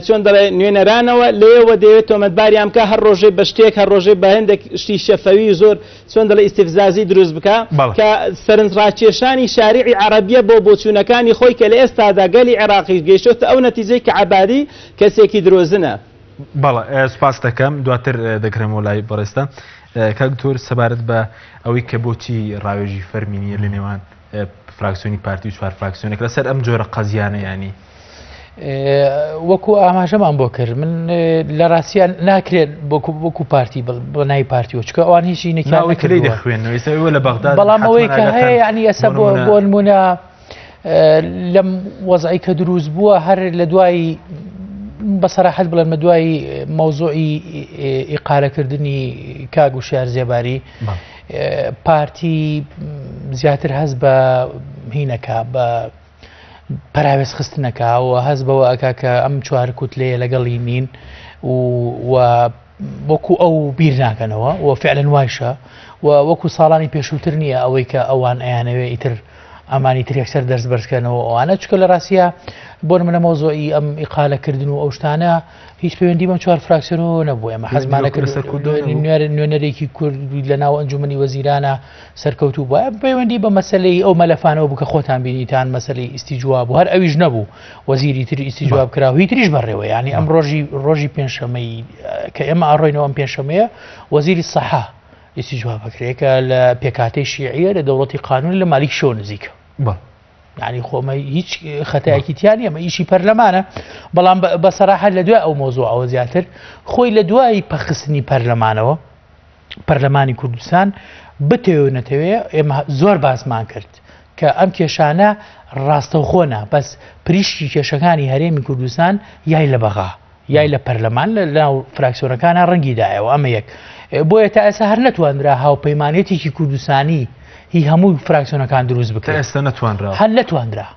چۆن دەڵێ نوێنەرانەوە لێیەوە دەیەوێت تۆمەتباریان بکا هەر ڕۆژەی بە شتێک هەر ڕۆژەی بە هەندێک شتی شەفەوی زۆر چۆن دەڵێ ئیستفزازی دروست بکا کە سەرنجڕاکێشانی شاریعی عەڕەبیە بۆ بۆچوونەکانی خۆی کە لە ئێستادا گەلی عێراقیش گەیشتۆتە ئەو نەتیجەی کە عەبادی کەسێکی درۆزنە. بەڵێ سوپاست دەکەم دواتر دەگرێمەوە لای بەڕێزتان کاک دکتۆر سەبارەت بە ئەوەی کە بۆچی ڕاوێژی فەرمی نییە لە نێوان فراکسیۆنی پارتی و چوار فراکسیۆنێک لەسەر ئەم جۆرە قەزیانە ینی وەکو ئاماژەمان بۆ کرد من لە ڕاستیان ناکرێت بۆکو وەکو پارتی بەنای پارتی و چکە ئەوان هیچی نەکیان دەخوێنەوە لە بەغدا بەڵام ئەوەی کە هەیە ینی ئێستا بۆ بۆ نمونە لەم وەزعی کە دروست بووە هەر لە دوای بە سەراحەت بڵێن لە دوای مەوزوعی ئیقالەکردنی کاک وشیار زێباری پارتی زیاتر هەست بە هینەکە بە پەراوێز خستنەکە و هەست بەوە ئەکا کە ئەم چوار کوتلەیە لەگەڵی نین و وەکو ئەو بیر ناکەنەوە و فعلەن وایشە و وەکو ساڵانی پێشووتر نییە ئەوەی کە ئەوان ئەیانەوێ ئیتر ئەمانی تر یەکسەر دەست بەرزکەنەوە ئەوانە چکە لە ڕاستە بۆ منە مەوزۆی ئەم ئیقالەکردن و ئەو شتانە هیچ پەیوەندی بەم چوار فراکسیۆنەوە نەبوو ئێمە حەزمانە کرد نوێنەرێکی کورد لە ناو ئەنجومنی وەزیرانە سەرکەوتوو بووە پەیوەندی بە مەسلەی ئەو مەلەفانەوە بوو کە خۆتان بینیتان مەسلەی ئیسیجواب و هەر ئەویش نەبوو وەزیری تری ئیسیجواب کرا و هیتریش بەڕێوە ینی ئەم ڕۆژی ڕۆژی پێنجشەمەی کە ئێمە ئاڕۆینەوە ئەم پێنجشەمەیە وەزیری سەحا ئیسیجواب بکرێت کە لە پێکهاتەی شیعیە لە دەوڵەتی قانون لە مالیک شەوە نزیکە یعنی خۆمە هیچ خەتایەکی تیا نییە ئەمە ئیشی پەرلەمانە بەڵام بە سەراحەت لە دوای ئەو مۆزوعەوە زیاتر خۆی لە دوای پەخستنی پەرلەمانەوە پەرلەمانی کوردستان بتەوێ و نەتەوێ ئێمە زۆر باسمان کرد کە ئەم کێشانە ڕاستەوخۆ نا بەس پریشکی کێشەکانی هەرێمی کوردستان یای لە بەغا یای لە پەرلەمان لە ناو فراکسیۆنەکانە ڕەنگی دایەوە ئەمە یەک بۆیە تا ئێستا هەر نەتوانرا هاوپەیمانێتێکی کوردستانی هی هەموو فراکسیۆنەکان دروست بکرێت ئێستا نەتوانرا هەر نەتوانرا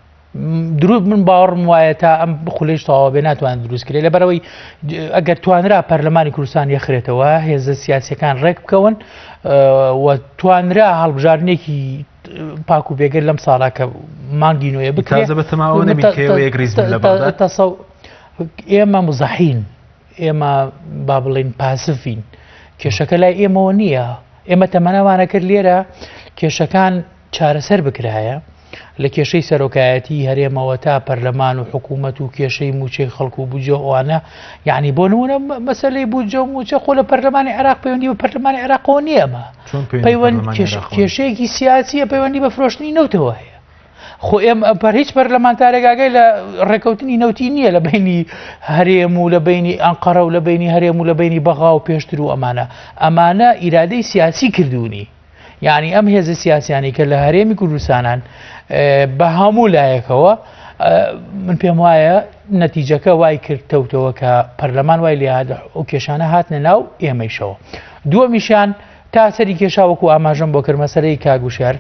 دروست من باوەڕم وایە تا ئەم خولەیش تەواو بێ ناتوانێت دروست کرێ لەبەرەوەی ئەگەر توانرا پەرلەمانی کوردستان یەخرێتەوە هێزە سیاسەکان ڕێک بکەون و توانرا هەڵبژاردنێکی پاک و بێگەر لەم ساڵا کە مانگی نوێ بکرێت بەتەماوە ئێمە مزەحین ئێمە با بڵین پاسفین کێشەکە لای ئێمەوە نییە ئێمە تەمەناوانە کرد لێرە کێشەکان چارەسەر بکرایە لە کێشەی سەرۆکایەتی هەرێمەوە تا پەرلەمان و حکوومەت و کێشەی مووچەی خەڵک و بودجە و ئەوانە یعنی بۆ نمونە مەسەلەی بودجە و مووچە خۆ لە پەرلەمانی عێراق پەیوەندی بە پەرلەمانی عێراقەوە نییە ئەمە پەیوەند کێشەیەکی سیاسیە پەیوەندی بە فرۆشتنی نەوتەوە هەیە خۆ ئێمە پەر هیچ پەرلەمانتارێک ئاگای لە ڕێکەوتنی نەوتی نییە لە بینی هەرێم و لە بینی ئەنقەرە و لە بینی هەرێم و لە بینی بەغا و پێشتر و ئەمانە ئەمانە ئیرادەی سیاسی کردوونی یانی ئەم هێزە سیاسیانەی کە لە هەرێمی کوردستانان بە هەموو لایەکەوە من پێم وایە نەتیجەکە وای کرد تەوتەوە کە پەرلەمان وای لێ ئەو کێشانە هاتنە ناو ئێمەیشەوە دووەمیشیان تا سەری کێشا وەکو ئاماژەم بۆ کرد مەسەلەی کاگوشار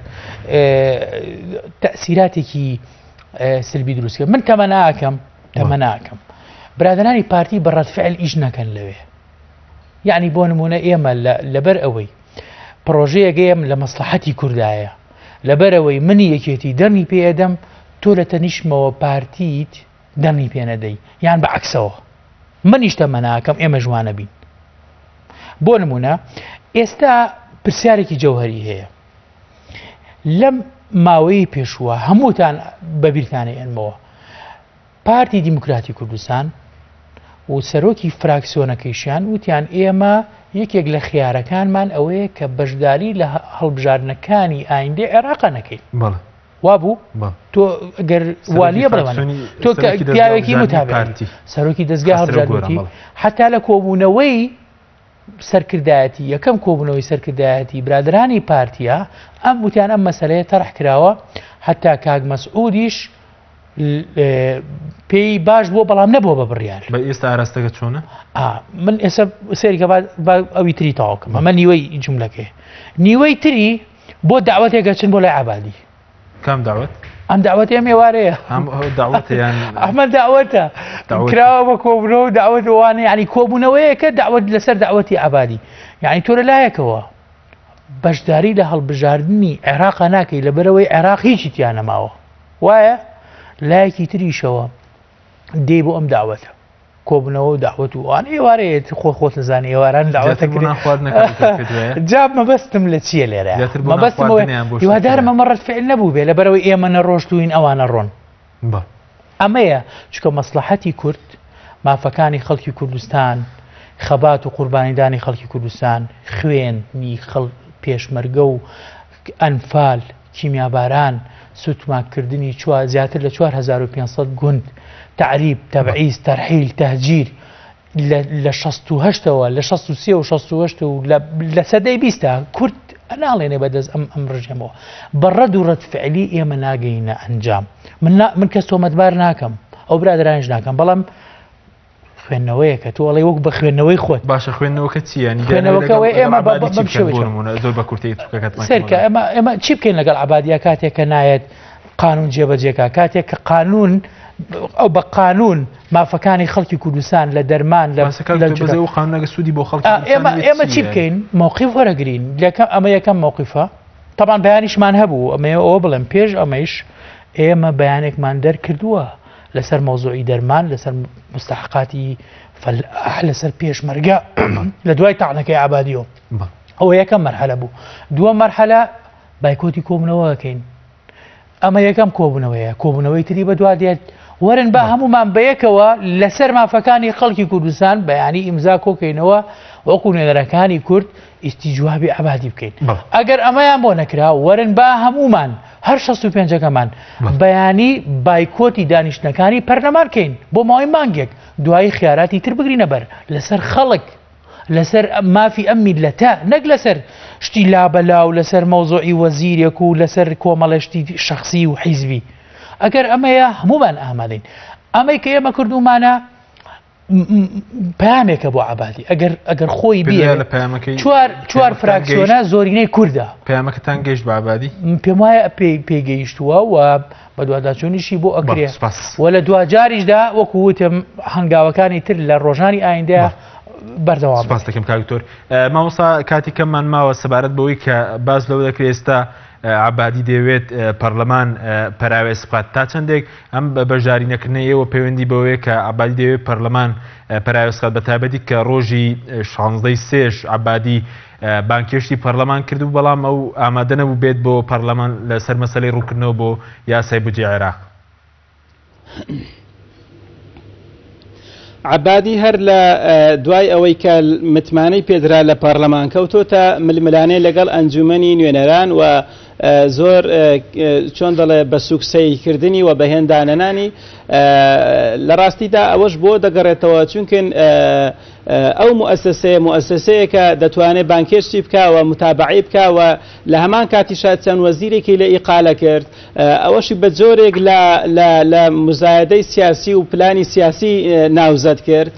تەسیراتێکی سلبی دروست کرد من تەمەناکەم تەمەناکەم برادرانی پارتی بە ڕەتفعل ئیش نەکەن لەوێ یعنی بۆ نمونە ئێمە لەبەر ئەوەی پڕۆژەیەک ئێم لە مەسڵەحەتی کوردایە لەبەرئەوەی منی یەکێتی دەنگی پێ ئەدەم تۆ لە تەنیشتمەوە پارتیت دەنگی پێ نەدەی یان بە عەکسەوە منیش تەمەناکەم ئێمەش وا نەبین بۆ نمونە ئێستا پرسیارێکی جەوهری هەیە لەم ماوەیە پێشووە هەمووتان بەبیرتانە ئێنمەوە پارتی دیموکراتی کوردستان و سەرۆکی فراکسیۆنەکەیشیان وتیان ئێمە یەکێک لە خیارەکانمان ئەوەیە کە بەشداری لە هەڵبژاردنەکانی ئایندەی عێراقا نەکەین. بەڵێ. وابوو؟ تۆ گەر والیە بڵێ تۆ پیاوێکی متابعی سەرۆکی دەزگای هەڵبژاردنی حتا لە کۆبوونەوەی سەرکردایەتی یەکەم کۆبوونەوەی سەرکردایەتی برادەرانی پارتیە ئەم وتیان ئەم مەسەلەیە تەرح کراوە. حتا کاک مەسعودیش پێی باش بووە بەڵام نەبووە بە بڕیار. بە ئێستا ئاراستەکە چۆنە؟ من ئێستا سەیرکە با ئەوی تری تەواو کەم ئەمە نیوەی جوملەکەیە نیوەی تری بۆ داوەتێک ئەچن بۆ لای عەبادی. کام داوەت؟ ئەم داوەتی ئەم ئێوارەیە. ئەم داوەتە یان ئەمە داوەتە کراوە بە کۆبوونەوە و داوەت وانە یعنی کۆبوونەوەیەکە داوەت لەسەر داوەتی عەبادی یعنی تۆ لە لایەکەوە بەشداری لە هەڵبژاردنی عێراقا ناکەی لەبەرەوەی عێراق هیچی تیا نەماوە وایە لایەکی تریشەوە دێ بۆ ئەم داوەتە کۆبنەوە و داوەت و ئەوان ئێوارەیە خۆ خۆت نزانانی ئێواران داوەتە جا مەبەستم لە چییە لێرە مەبەستم هیوادارم ئەمە ڕەت فعل نەبوو بێ لەبەرەوەی ئێمە نەڕۆشتوین ئەوانە ڕۆن ئەمەیە چکە مەسلحەتی کورد مافەکانی خەڵکی کوردستان خەبات و قوربانیدانی خەڵکی کوردستان خوێنی خەڵ پێشمەرگە و ئەنفال، کیمیاباران، سوتماککردنی چوار زیاتر لە 4500 گوند، تەعریب، تەبعیز، تەرحیل، تەهجیر لە لە 68 ەوە لە 63 و 68 و لە لە سەدەی بیستا کورد ئەناڵێنێ بەدەست ئەم ئەم ڕژێمەوە بە ڕەد و ڕەد فعلی ئێمە ناگەینە ئەنجام من نا من کەس تۆمەتبار ناکەم ئەو برادەرانیش ناکەم بەڵام خوێندنەوەیەکە تۆ ئەڵێ وەک بە خوێندنەوەی خۆت باشە خوێندنەوەکە چییە خوێندنەوەکە ئەوەیە ئێمە بەم شێوەیە بۆ نموونە زۆر بە کورتی چوکەکەتمان سەرکە ئێمە ئێمە چی بکەین لەگەڵ عەبادیە کاتێک کە نایەت قانون جێبەجێکا کاتێک کە قانون ئەو بە قانون مافەکانی خەڵکی کوردستان لە دەرمان لە لە قانونەکە سوودی بۆ خەڵکی ئێمە ئێمە چی بکەین موقف وەرەگرین یەکەم ئەمە یەکەم موقفە طبعا بەیانیشمان هەبوو ئەمەیە ئەوە بڵێم پێش ئەمەیش ئێمە بەیانێکمان دەرکردووە لەسەر مەوزوعی دەرمان لەسەر مستحقاتی فەلاح لەسەر پێشمەرگە لە دوای تاعنەکەی عبادیەوە ئەوە یەکەم مەرحەلە بوو دووە مەرحەلە بایکۆتی کۆبوونەوەکەین ئەمە یەکەم کۆبوونەوەیە کۆبوونەوەی تری بەدوا دێت وەرن با هەمومان بەیەکەوە لەسەر مافەکانی خەڵکی کوردستان بەیانی ئیمزا کۆکەینەوە وەکو نوێنەرەکانی کورد ئیستیجوابی عەبادی بکەین ئەگەر ئەمەیان بۆ نەکرا وەرن با هەمومان هەر 65ەکەمان بەیانی بایکۆتی دانیشتنەکانی پەرلەمان کەین بۆ ماوەی مانگێک دوایی خیاراتی تر بگرینە بەر لەسەر خەڵک لەسەر مافی ئەم میلەتە نەک لەسەر شتی لابەلا و لەسەر مەوزوعی وەزیرێک و لەسەر کۆمەڵێشتی شخصی و حیزبی ئەگەر ئەمەیە هەمومان ئامادەین ئەمەی کە ئێمە کردومانە پامێکە بۆ عبادی ئەگەر ئەگەر خۆی بێ لە پامەکەی چوار چوار فراکسیۆنە زۆرینەی کوردە پامەکەتان گەیشت بە عبادی پێم وایە پێی پێگەیشتووە و بەدواداچوونیشی بۆ ئەکرێ و لە دواجاریشدا وەکو وتم هەنگاوەکانی تر لە ڕۆژانی ئایندە بەردەوام سپاس دەکەم کاک دکتۆر مامۆستا کاتی کەممان ماوە سەبارەت بەوەی کە باس لەوە دەکرێت ئێستا عەبادی دەیەوێت پەرلەمان پەراوێز بخات تا چەندێک ئەم بەشداری نەکردنەی ئێوە پەیوەندی بەوەیە کە عەبادی دەیەوێت پەرلەمان پەراوێز بخات بە تایبەتی کە ڕۆژی شانزدەی سێش عەبادی بانکێشتی پەرلەمان کرد و بەڵام ئەو ئامادە نەبوو بێت بۆ پەرلەمان لەسەر مەسەلەی ڕوونکردنەوە بۆ یاسای بودجەی عێراق. عەبادی هەر لە دوای ئەوەی کە متمانەی پێدرا لە پەرلەمان کەوتۆتە ململانێ لەگەڵ ئەنجومەنی نوێنەران و زۆر چۆن دەڵێ بە سوکسەیکردنی و بەهێندانەنانی لە ڕاستیدا ئەوەش بۆ دەگەڕێتەوە چونکن ئەو موئەسەسەیە موئەسەسەیەکە دەتوانێت بانکێشتی بکا و متابعەی بکا و لە هەمان کاتیشا چەند وەزیرێکی لێ ئیقالە کرد ئەوەشی بە جۆرێک لە لە لە مزایدەی سیاسی و پلانی سیاسی ناوزەد کرد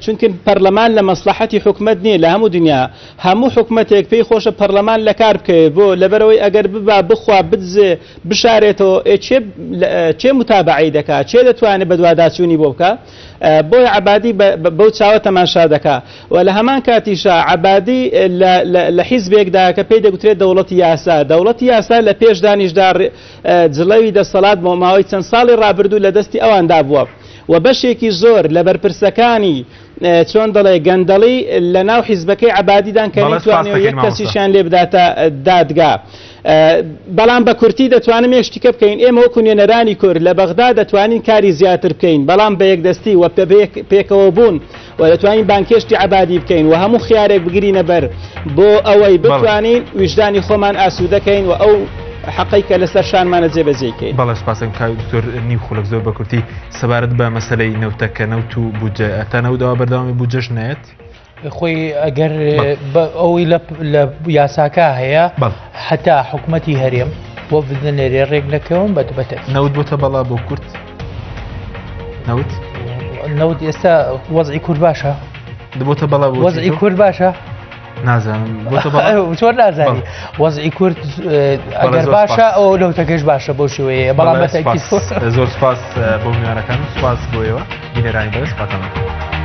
چونکە پەرلەمان لە مەسلحەتی حکومەت نییە لە هەموو دنیا هەموو حکومەتێک پێی خۆشە پەرلەمان لە کار بکەوێت بۆ لەبەرەوەی ئەگەر ببا بخوا بدزێ بشارێتەوە ئێ چێ چێ متابعەی دەکا چێ دەتوانێت بەدواداچوونی بۆ بکا بۆیە عەبادی بەو چاوە تەماشا دەکا و لە هەمان کاتیشا عەبادی لە حیزبێکدا کە پێی دەگوترێت دەوڵەتی یاسا، دەوڵەتی یاسا لە پێشدانیشدا جڵەوی دەسەڵات بۆ ماوەی چەند ساڵی ڕابردوو لە دەستی ئەواندا بووە و بەشێکی زۆر لە بەرپرسەکانی چۆن دەڵێ گەندەڵی لە ناو حیزبەکەی عەبادیدان کە نەیتوانیوە یەک کەسیشیان لێ بداتە دادگا. بەڵام بە کورتی دەتوانم یەک شتیکە بکەین، ئێمە وەکو نوێنەرانی کورد لە بەغدا دەتوانین کاری زیاتر بکەین، بەڵام بە یەکدەستی و پێکەوەبوون و دەتوانین بانگهێشتی عەبادی بکەین و هەموو خیارێک بگرینە بەر بۆ ئەوەی بتوانین ویژدانی خۆمان ئاسوودە کەین و ئەو حەقەی کە لەسەر شانمانە جێبەجێی کەین. بەڵێ سوپاس کاک دکتۆر نیو خولەک زۆر بە کورتی سەبارەت بە مەسەلەی نەوتە کە نەوت و بودجە تا نەوت ئەوە بەردەوامی بودجەش نایەت؟ خۆی ئەگەر ئەوەی لە یاساکە هەیە هەتا حکومەتی هەرێم. وەفد نەنێرێ ڕێک نەکەون بە بەتە نەوت بۆتە بەڵا بۆ کورد نەوت نەوت ئێستا وەزعی کورد باشە بۆتە بەڵا بۆ وەزعی کورد باشە نازانم بۆتە بەڵا چۆن نازانی وەزعی کورد ئەگەر باشە ئەو نەوتەکەش باشە بۆ شێوەیە بەڵام بە زۆر سپاس بۆ میوانەکان سپاس بۆ ئێوە بینەرانی بەرز خواتان لەگەڵ.